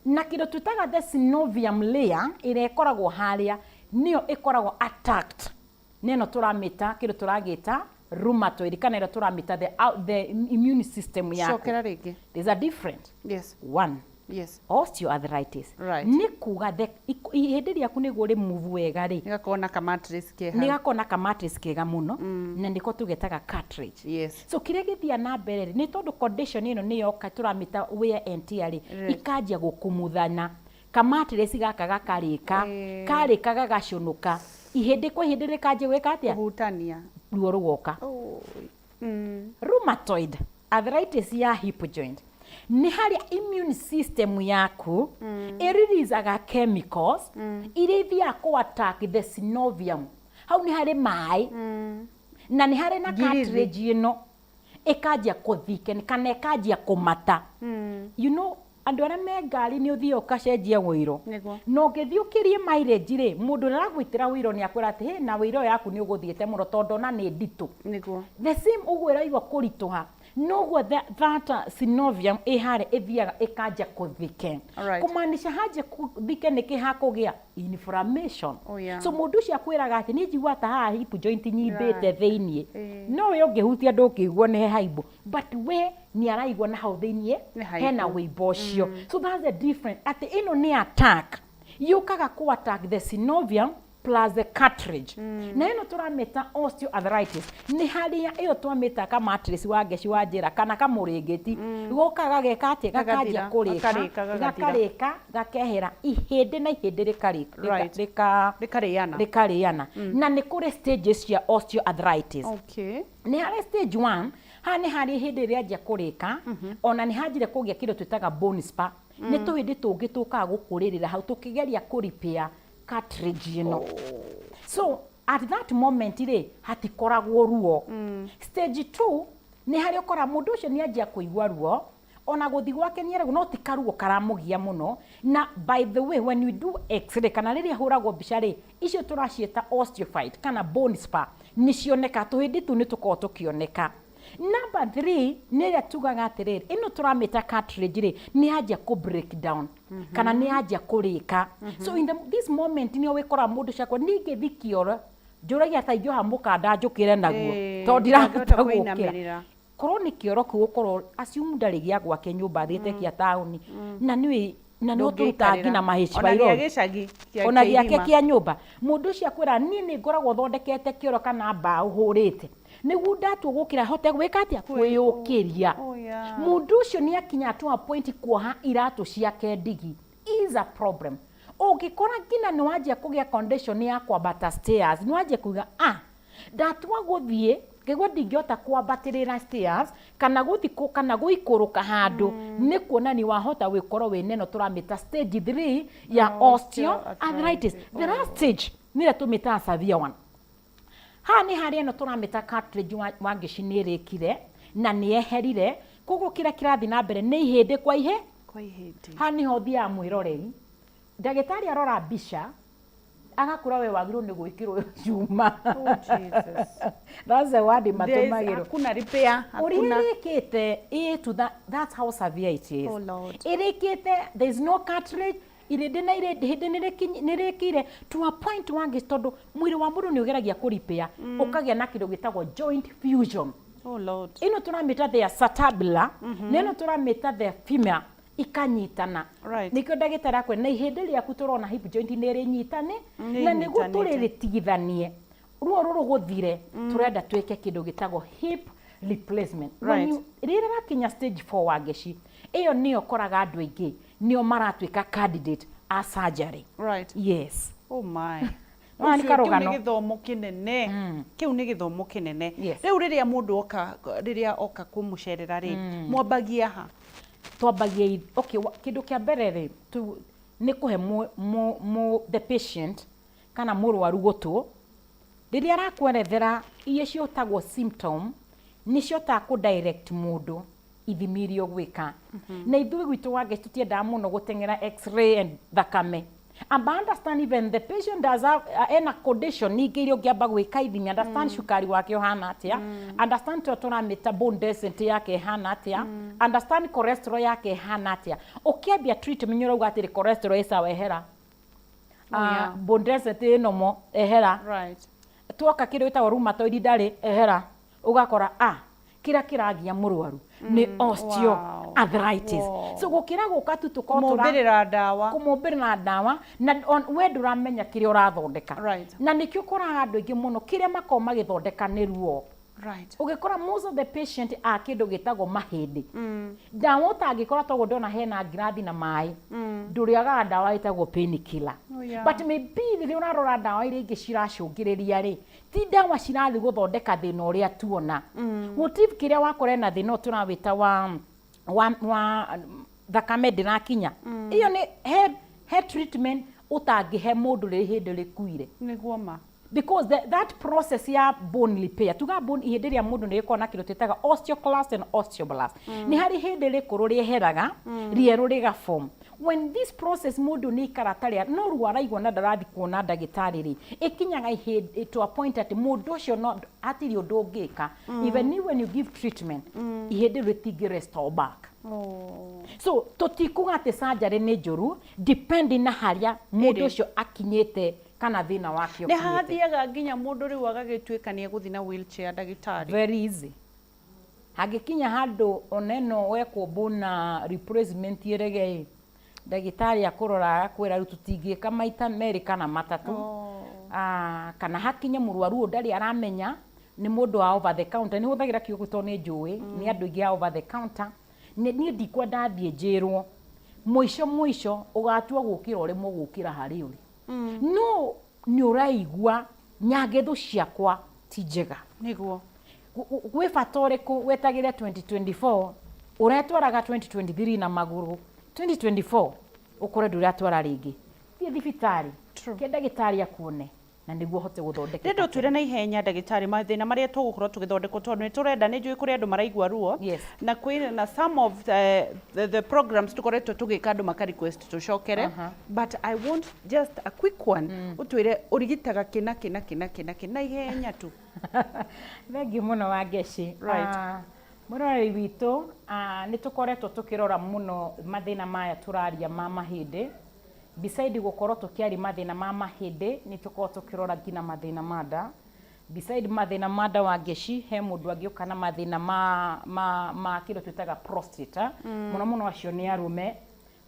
B: na kĩndũ twĩtaga the synovium layer ĩrĩa ĩkoragwo harĩa nĩyo ĩkoragwo attacked nĩ ĩno tũramĩta kĩndũ tũragĩta rheumatoid, kana ĩrĩa tũramĩta the immune system yaku.
A: Cokera rĩngĩ.
B: There's a different. One. Osteoarthritis. Nĩ kuga ihĩndĩ rĩaku nĩguo rĩ move wega rĩ,
A: Nĩgakorwo na ka mattress ke hau.
B: Nĩgakorwo na ka mattress kega mũno, na nĩko tũgetaga cartilage. So kĩrĩa gĩthiaga na mbere rĩ, nĩ tondũ condition ĩno nĩ yoka tũramĩta wear and tear rĩ, ikanjia gũkumuthana. Ka mattress gaka gakarĩka, karĩka gagacũnũka. Ihĩndĩ kwa ihĩndĩ rĩkanjia gwĩka atĩa?
A: Kũhutania.
B: Ruo rũgoka. Rheumatoid arthritis ya hip joint nĩ harĩa immune system yaku ĩreleasaga chemicals iria ithiaga kũ attack the synovium. Hau nĩ harĩ maĩ na nĩ harĩ na
A: Ngirithi.
B: cartilage ĩno ĩkanjia kũthiken kana ĩkanjia kũmata. You know, andũ arĩa me ngari nĩ ũthiaga ũkacenjia wũiro. Na ũngĩthiĩ ũkĩrie mileage rĩ, mũndũ ũrĩa ũragwĩtĩra wũiro nĩ akwĩra atĩ, hey, na wũiro yaku nĩ ũgũthiĩte mũno tondũ ona nĩ nditũ. The same ũguo ĩraigua kũritũha, noguo that synovium ĩ harĩa ĩthiaga ĩkanjia kũthiken. Kũmaanisha hanjia kũthiken nĩkĩ hakũgĩa inflammation. So mũndũ ũcio akwĩraga atĩ niĩ njiguaga ta haha hip joint nyimbĩte thĩiniĩ. No we ũngĩhutia ndũngĩigua nĩ he haimbo, but we nĩ araigua na hau thĩiniĩ
A: Nĩ haimbo.
B: hena wĩimbo ũcio. So that's the difference, atĩ ĩno nĩ attack yũkaga kũ attack the synovium plus the cartilage. Na ĩno tũramĩta osteoarthritis nĩ harĩa ĩyo twamĩta ka mattress wa ngeci wa njĩra kana kamũrĩngĩti, goka gageka atĩ gakanjia
A: Gagathira,
B: kũrĩka,
A: gakarĩka, gagathira.
B: Gakarĩka gakehera ihĩndĩ na ihĩndĩ
A: Rĩkarĩana.
B: Rĩkarĩana. Na nĩ kũrĩ stages cia osteoarthritis. Nĩ harĩ stage 1. Haha nĩ harĩ hĩndĩ ĩrĩa anjia kũrĩka, ona nĩ hanjire kũgĩa kĩndũ twĩtaga bone spur. Nĩ tũhĩndĩ tũngĩ tũkaga gũkũrĩrĩra hau tũkĩgeria kũ repair cartilage ĩno. So at that moment rĩ, hatikoragwo ruo. Stage 2 nĩ harĩa ũkoraga mũndũ ũcio nĩ anjia kũigua ruo, ona gũthiĩ gwake nĩ aragua no ti karuo karamũgia mũno. Na by the way, when we do x-ray kana rĩrĩa hũragwo mbica rĩ, icio tũraciĩta osteophyte kana bone spur nĩ cionekaga, tũhĩndĩ tũu nĩ tũkoragwo tũkĩoneka. Number 3 nĩ ĩrĩa tugaga atĩrĩrĩ, ĩno tũramĩta cartilage rĩ, nĩ yanjia kũ break down kana nĩ yanjia kũrĩka. So in this moment nĩho wĩkoraga mũndũ ũcio akwĩra niĩ ingĩthiĩ kĩoro njũragia ta ingĩoha mũkanda njũkĩre naguo tondũ ndirahota
A: Ndangĩhota
B: gũkĩra.
A: kũinamĩrĩra.
B: Korwo nĩ kĩoro kĩu ũkorwo assume ndarĩ gĩa gwake nyũmba athiĩte kĩa taũni, na nĩũĩ na no tũrutaga nginya mahĩci
A: Ona gĩa
B: bairori.
A: gĩcagi kĩa
B: Ona gĩake
A: kĩirima.
B: kĩa nyũmba. Mũndũ ũcio akwĩra niĩ nĩ ngoragwo thondekete kĩoro kana mbaũ hũrĩte nĩguo ndatua gũkĩra hote gwĩka atĩa, kwĩyũkĩria. Mũndũ ũcio nĩ akinya to a point kuoha iratũ ciake ndigi is a problem. Ũngĩkora nginya nĩ wanjia kũgĩa condition ya kwambata stairs, nĩ wanjia kuga ah, ndatua gũthiĩ ngĩgua ndingĩhota kwambatĩrĩra stairs kana gũthiĩ kana gũikũrũka handũ, nĩ kuonania wahota gũkorwo wĩ neno tũramĩta stage 3 ya osteoarthritis. The last stage nĩ ĩrĩa tũmĩtaga severe one. Haha nĩ harĩa ĩno tũramĩta cartilage wa ngĩci nĩ ĩrĩkire na nĩ yeherire, koguo kĩrĩa kĩrathiĩ na mbere nĩ ihĩndĩ kwa ihĩ.
A: Kwa ihĩndĩ.
B: Haha nĩho ũthiaga mwĩroreri, ndagĩtarĩ arora mbica agakwĩra we wagĩrĩirwo nĩ gwĩkĩrwo cuma.
A: Oh, Jesus.
B: That's the word
A: There is
B: matũmagĩrwo.
A: Hakuna repair,
B: Ũrĩa
A: hakuna.
B: ĩrĩkĩte, ĩ to that, that's how severe it is.
A: Oh, Lord.
B: Ĩrĩkĩte, there is no cartilage, irĩndĩ na irĩndĩ, hĩndĩ nĩ rĩkĩire to a point wangĩ, tondũ mwĩrĩ wa mũndũ nĩ ũgeragia kũ repair, ũkagĩa na kĩndũ gĩtagwo joint fusion.
A: Oh, Lord.
B: Ĩno tũramĩta the acetabula, na ĩno tũramĩta the femur, ikanyitana. Nĩkĩo ndagĩtarĩ akwĩra na ihĩndĩ rĩaku tũrona hip joint nĩ rĩnyitane,
A: Nĩ
B: na nĩguo
A: ĩnyitanĩte.
B: tũrĩrĩtigithanie ruo rũrũ gũthire, tũrenda twĩke kĩndũ gĩtagwo hip replacement. When rĩrĩa rakinya stage 4 wa ngeci, ĩyo nĩyo ũkoraga andũ aingĩ nĩo maratuĩka candidate a surgery. Yes.
A: Oh my.
B: Nĩwona nĩ
A: Ũcio, kĩu
B: karũgano.
A: nĩ gĩthomo kĩnene. Kĩu nĩ gĩthomo kĩnene.
B: Yes.
A: Rĩu rĩrĩa mũndũ oka, rĩrĩa oka kũmũcerera rĩ, mwambagia ha?
B: Twambagia okay, kĩndũ kĩa mbere rĩ, nĩ kũhe the patient kana mũrwaru gũtũ. Rĩrĩa arakwerethera iria ciĩtagwo symptom, nĩcio ta kũ direct mũndũ ithimi iria ũgwĩka. Na ithuĩ gwitũ wa Ngeci tũtiendaga mũno gũteng'era x-ray and thakame. Amba understand even the patient does have, ena condition ningĩ iria ũngĩamba gwĩka ithimi, understand cukari wake ũhana atĩa, understand tũrĩa tũramĩta bone density yake ĩhana atĩa, understand cholesterol yake ĩhana atĩa. Ũkĩambia treatment nĩ ũrauga atĩrĩ cholesterol ĩ sawa, ehera.
A: Oh, yeah.
B: Bone density ĩ normal, ehera. Tuoka kĩndũ gĩtagwo rheumatoid ndarĩ, ehera. Ũgakora kĩrĩa kĩragia mũrwaru nĩ osteoarthritis. So gũkĩra gũka tu tũkorwo
A: Kũmũmbĩrĩra ndawa.
B: Kũmũmbĩrĩra ndawa na we ndũramenya kĩrĩa ũrathondeka. Na nĩkĩo ũkoraga andũ aingĩ mũno kĩrĩa makoragwo magĩthondeka nĩ ruo. Ũgĩkora most of the patient a kĩndũ gĩtagwo mahĩndĩ. Ndawa ũtangĩkora toguo ndona hena ngirathi na maĩ. Ndũrĩagaga ndawa ĩtagwo painkiller.
A: Oh, yeah.
B: But maybe rĩrĩa ũrarora ndawa iria ingĩ ciracũngĩrĩria rĩ, ti ndawa cirathiĩ gũthondeka thĩna ũrĩa tuona. What if kĩrĩa wakora ena thĩna ũyũ tũrawĩta wa thakame ndĩrakinya. Ĩyo nĩ he treatment ũtangĩhe mũndũ rĩrĩa ihĩndĩ rĩkuire.
A: Nĩguo ma.
B: Because that process ya bone repair, tuga bone ihĩndĩ rĩa mũndũ nĩ rĩkoragwo na kĩndũ twĩtaga osteoclast and osteoblast. Nĩ harĩ hĩndĩ rĩkũrũ rĩeheraga, rĩerũ rĩga form. When this process mũndũ nĩ ikara atarĩ, no ruo araigua na ndarathiĩ kuona ndagĩtarĩ rĩ, ĩkinyaga ihĩndĩ to a point atĩ mũndũ ũcio no hatirĩ ũndũ ũngĩka. Even when you give treatment, ihĩndĩ rĩtingĩ restore back. So tũtikuga atĩ surgery nĩ njũru, depending na harĩa mũndũ ũcio akinyĩte kana thĩna wake
A: Nĩ
B: ũkinyĩte.
A: hathiaga nginya mũndũ rĩu agagĩtuĩka nĩ egũthiĩ na wheelchair, ndagĩtarĩ?
B: Very easy. Hangĩkinya handũ ona ĩno wekwo bone replacement ĩrege ĩ, ndagĩtarĩ akũrora agakwĩra rĩu tũtingĩka maita merĩ kana matatũ. Kana hakinye mũrwaru ũyũ ndarĩ aramenya nĩ mũndũ wa over the counter. Nĩ hũthagĩra kiugo kĩu tondũ nĩ njũĩ, nĩ andũ aingĩ a over the counter. Niĩ ndikwenda thiĩ njĩrwo mũico mũico ũgatua gũkĩra ũremwo gũkĩra harĩa ũrĩ. No nĩ ũraigua nyang'ethũ ciakwa ti njega.
A: Nĩguo.
B: Gwĩ bata ũrĩkũ wetagĩre 2024 ũretwaraga 2023 na magũrũ, 2024 ũkore ndũratwara rĩngĩ? Thiĩ thibitarĩ, ke ndagĩtarĩ akuone na nĩguo ũhote gũthondekeka.
A: Rĩndũ twĩre na ihenya, ndagĩtarĩ, mathĩna marĩa tũgũkorwo tũgĩthondekwo, tondũ nĩ tũrenda, nĩ njũĩ kũrĩ andũ maraigua ruo. Na kwĩ na some of the programs tũkoretwo tũgĩka, andũ maka request tũcokere. But I want just a quick one, ũtwĩre ũrigitaga kĩna kĩna kĩna kĩna kĩna na ihenya tu.
B: Thengiũ mũno, Wangeci. Ah, mwĩroreri witũ, nĩ tũkoretwo tũkĩrora mũno mathĩna maya tũraria ma mahĩndĩ. Beside gũkorwo tũkĩaria mathĩna ma mahĩndĩ, nĩ tũkorwo tũkĩrora nginya mathĩna ma nda. Beside mathĩna ma nda, Wangeci, he mũndũ angĩũka na mathĩna ma kĩndũ twĩtaga prostate, ah. Mũno mũno acio nĩ arũme.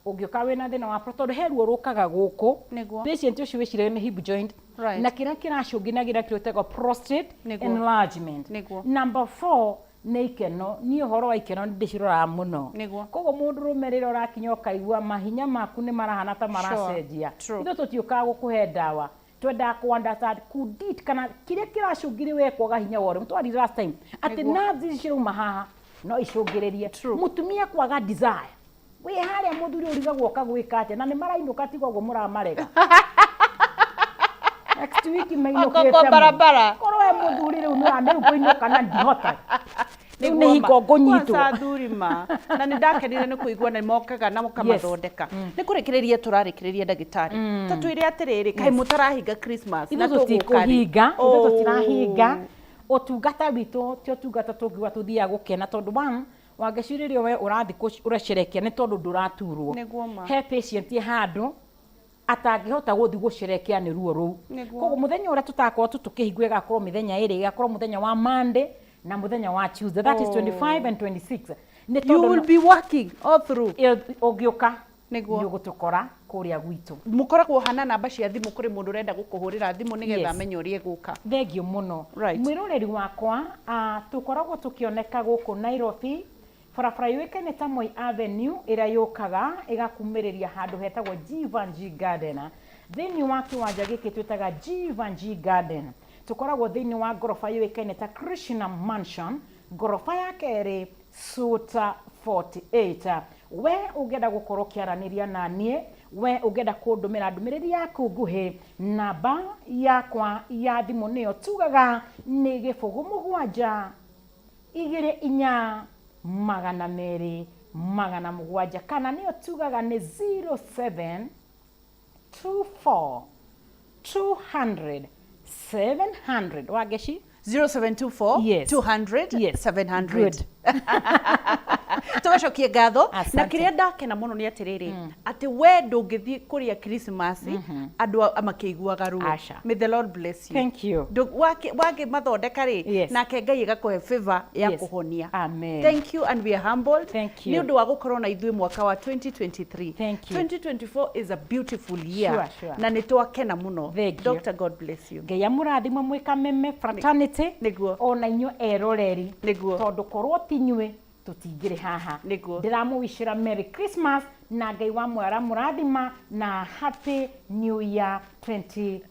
B: Ũngĩũka wĩna thĩna wa prostate, tondũ he ruo rũkaga gũkũ, patient ũcio wĩciragia nĩ hip joint, na kĩrĩa kĩracũngĩra kĩrĩa twĩtaga prostate enlargement. Number four nĩ ikeno. Niĩ ũhoro wa ikeno nĩ ndĩciroraga mũno. Koguo mũndũrũme, rĩrĩa ũrakinya ũkaigua mahinya maku nĩ marahana ta maracenjia, ithuĩ tũtiũkaga gũkũhe ndawa, twendaga kũ understand could it kana kĩrĩa kĩracũngĩrĩria we kwaga hinya wa ũrĩmi. Twaririe last time atĩ nerves ici cirauma haha no icũngĩrĩrie mũtumia kwaga desire. Wĩ harĩa mũthuri ũrigagwo ũka gwĩka atĩa, na nĩ marainũka, tiga ũguo mũramarega next week mainũkĩte.
A: Oko barabara.
B: Korwo we mũthuri rĩu nĩ rĩu ngũinũka na ndihota, rĩu nĩ hingo ngũnyitwo.
A: Kwanza athuri ma na nĩ ndakenire nĩ kũigua nĩ mokaga na mũkamathondeka. Nĩ kũrĩkĩrĩria tũrarĩkĩrĩria, ndagĩtarĩ, ta twĩre atĩrĩrĩ, kaĩ mũtarahinga Christmas na
B: Ithuĩ
A: tũgũka rĩ?
B: tũtikũhinga, ithuĩ tũtirahinga. Ũtungata witũ ti ũtungata tũngiuga tũthiaga gũkena, tondũ one, Wangeci, we ũrathiĩ ũracerekea nĩ tondũ ndũraturwo.
A: Nĩguo ma.
B: He patient handũ atangĩhota gũthiĩ gũcerekea nĩ ruo rũu. Koguo mũthenya ũrĩa tũtakorwo tu tũkĩhingwo, ĩgakorwo mĩthenya ĩrĩ, ĩgakorwo mũthenya wa Monday na mũthenya wa Tuesday, that is 25 and 26, nĩ
A: You
B: tondũ
A: will be working all through.
B: Ũngĩũka nĩ ũgũtũkora kũrĩa gwitũ.
A: Mũkoragwo hana namba cia thimũ kũrĩ mũndũ ũrenda gũkũhũrĩra thimũ nĩgetha amenye ũrĩa egũka?
B: Thengiũ mũno. Mwĩroreri wakwa, tũkoragwo tũkĩoneka gũkũ Nairobi, barabara yũĩkaine ta Moi Avenue, ĩrĩa yũkaga ĩgakumĩrĩria handũ hetagwo Jeevanjee Garden. Thĩinĩ wa kĩwanja gĩkĩ twĩtaga Jeevanjee Garden, tũkoragwo thĩinĩ wa ngoroba yũĩkaine ta Krishna Mansion, ngoroba ya kerĩ, suite 48. We ũngĩenda gũkorwo ũkĩaranĩria na niĩ, we ũngĩenda kũndũmĩra ndũmĩrĩri yaku nguhĩ, namba yakwa ya thimũ nĩyo tugaga nĩ 0 7 2 4 200 700, kana nĩyo tugaga nĩ 07 24 200 700. Wangeci?
A: 0724 200 700.
B: Good.
A: Tũgacokie ngatho na
B: Asante.
A: kĩrĩa ndakena mũno nĩ atĩrĩrĩ, atĩ we ndũngĩthiĩ kũrĩa Christmas andũ makĩiguaga ruo.
B: Aca.
A: May the Lord bless you.
B: Thank you.
A: Wakĩmathondeka rĩ, nake Ngai ĩgakũhe favor ya kũhonia.
B: Amen.
A: Thank you, and we are humbled
B: Thank you.
A: nĩ ũndũ wa gũkorwo na ithuĩ mwaka wa 2023.
B: Thank you.
A: 2024 is a beautiful year.
B: Sure.
A: Na nĩ twakena mũno.
B: Thank you.
A: Dr, God bless you.
B: Ngai amũrathime mwĩ Kameme fraternity. Ona inyuĩ eroreri, tondũ korwo ti inyuĩ tũtingĩrĩ haha. Ndĩramũwicĩra Merry Christmas, na Ngai wa muoyo aramũrathima, na Happy New Year 2024.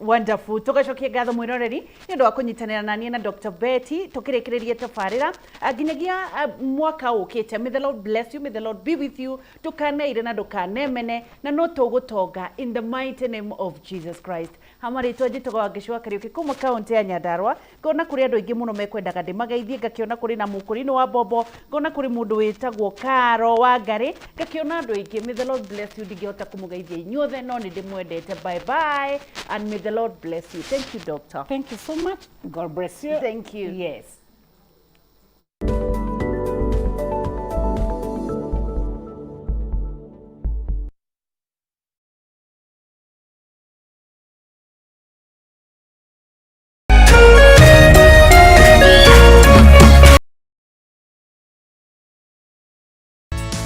A: Wonderful. Tũgacokia ngatho, mwĩroreri, nĩ ũndũ wa kũnyitanĩra na niĩ na Dr Betty tũkĩrĩkĩrĩria tabarĩra. Nginyagia mwaka ũkĩte, may the Lord bless you, may the Lord be with you. Ndũkaneire na ndũkanemene, na no tũgũtonga in the mighty name of Jesus Christ. Hamarĩtwa njĩtagwo Wangeci wa Kariũki kuma kaũntĩ ya Nyandarua. Ngona kũrĩ andũ aingĩ mũno mekwendaga ndĩmageithie, ngakĩona kũrĩ na Mũkũrinũ wa Mbombo, ngona kũrĩ mũndũ wĩtagwo Karo wa Ngarĩ, ngakĩona andũ aingĩ. May the Lord bless you. Ndingĩhota kũmũgeithia inyuothe, no nĩ ndĩmwendete. Bye bye and may the Lord bless you. Thank you, doctor.
B: Thank you so much. God bless you.
A: Thank you.
B: Yes.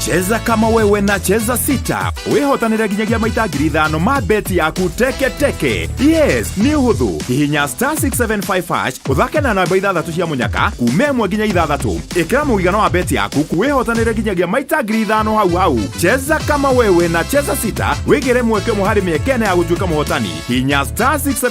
N: Cheza kama wewe na Cheza Sita wĩhotanĩre nginyagia maita 5,000 ma beti yaku teke teke. Yes, nĩ ũhũthũ. Hihinya *675# ũthake na namba ithathatũ cia mũnyaka kuma 1 nginya 6, ĩkĩra mũigana wa beti yaku, wĩhotanĩre nginyagia maita 5,000 hau hau. Cheza kama wewe na Cheza Sita, wĩgĩre mweke ũmwe harĩ mĩeke ĩna ya gũtuĩka mũhotani. Hihinya *67.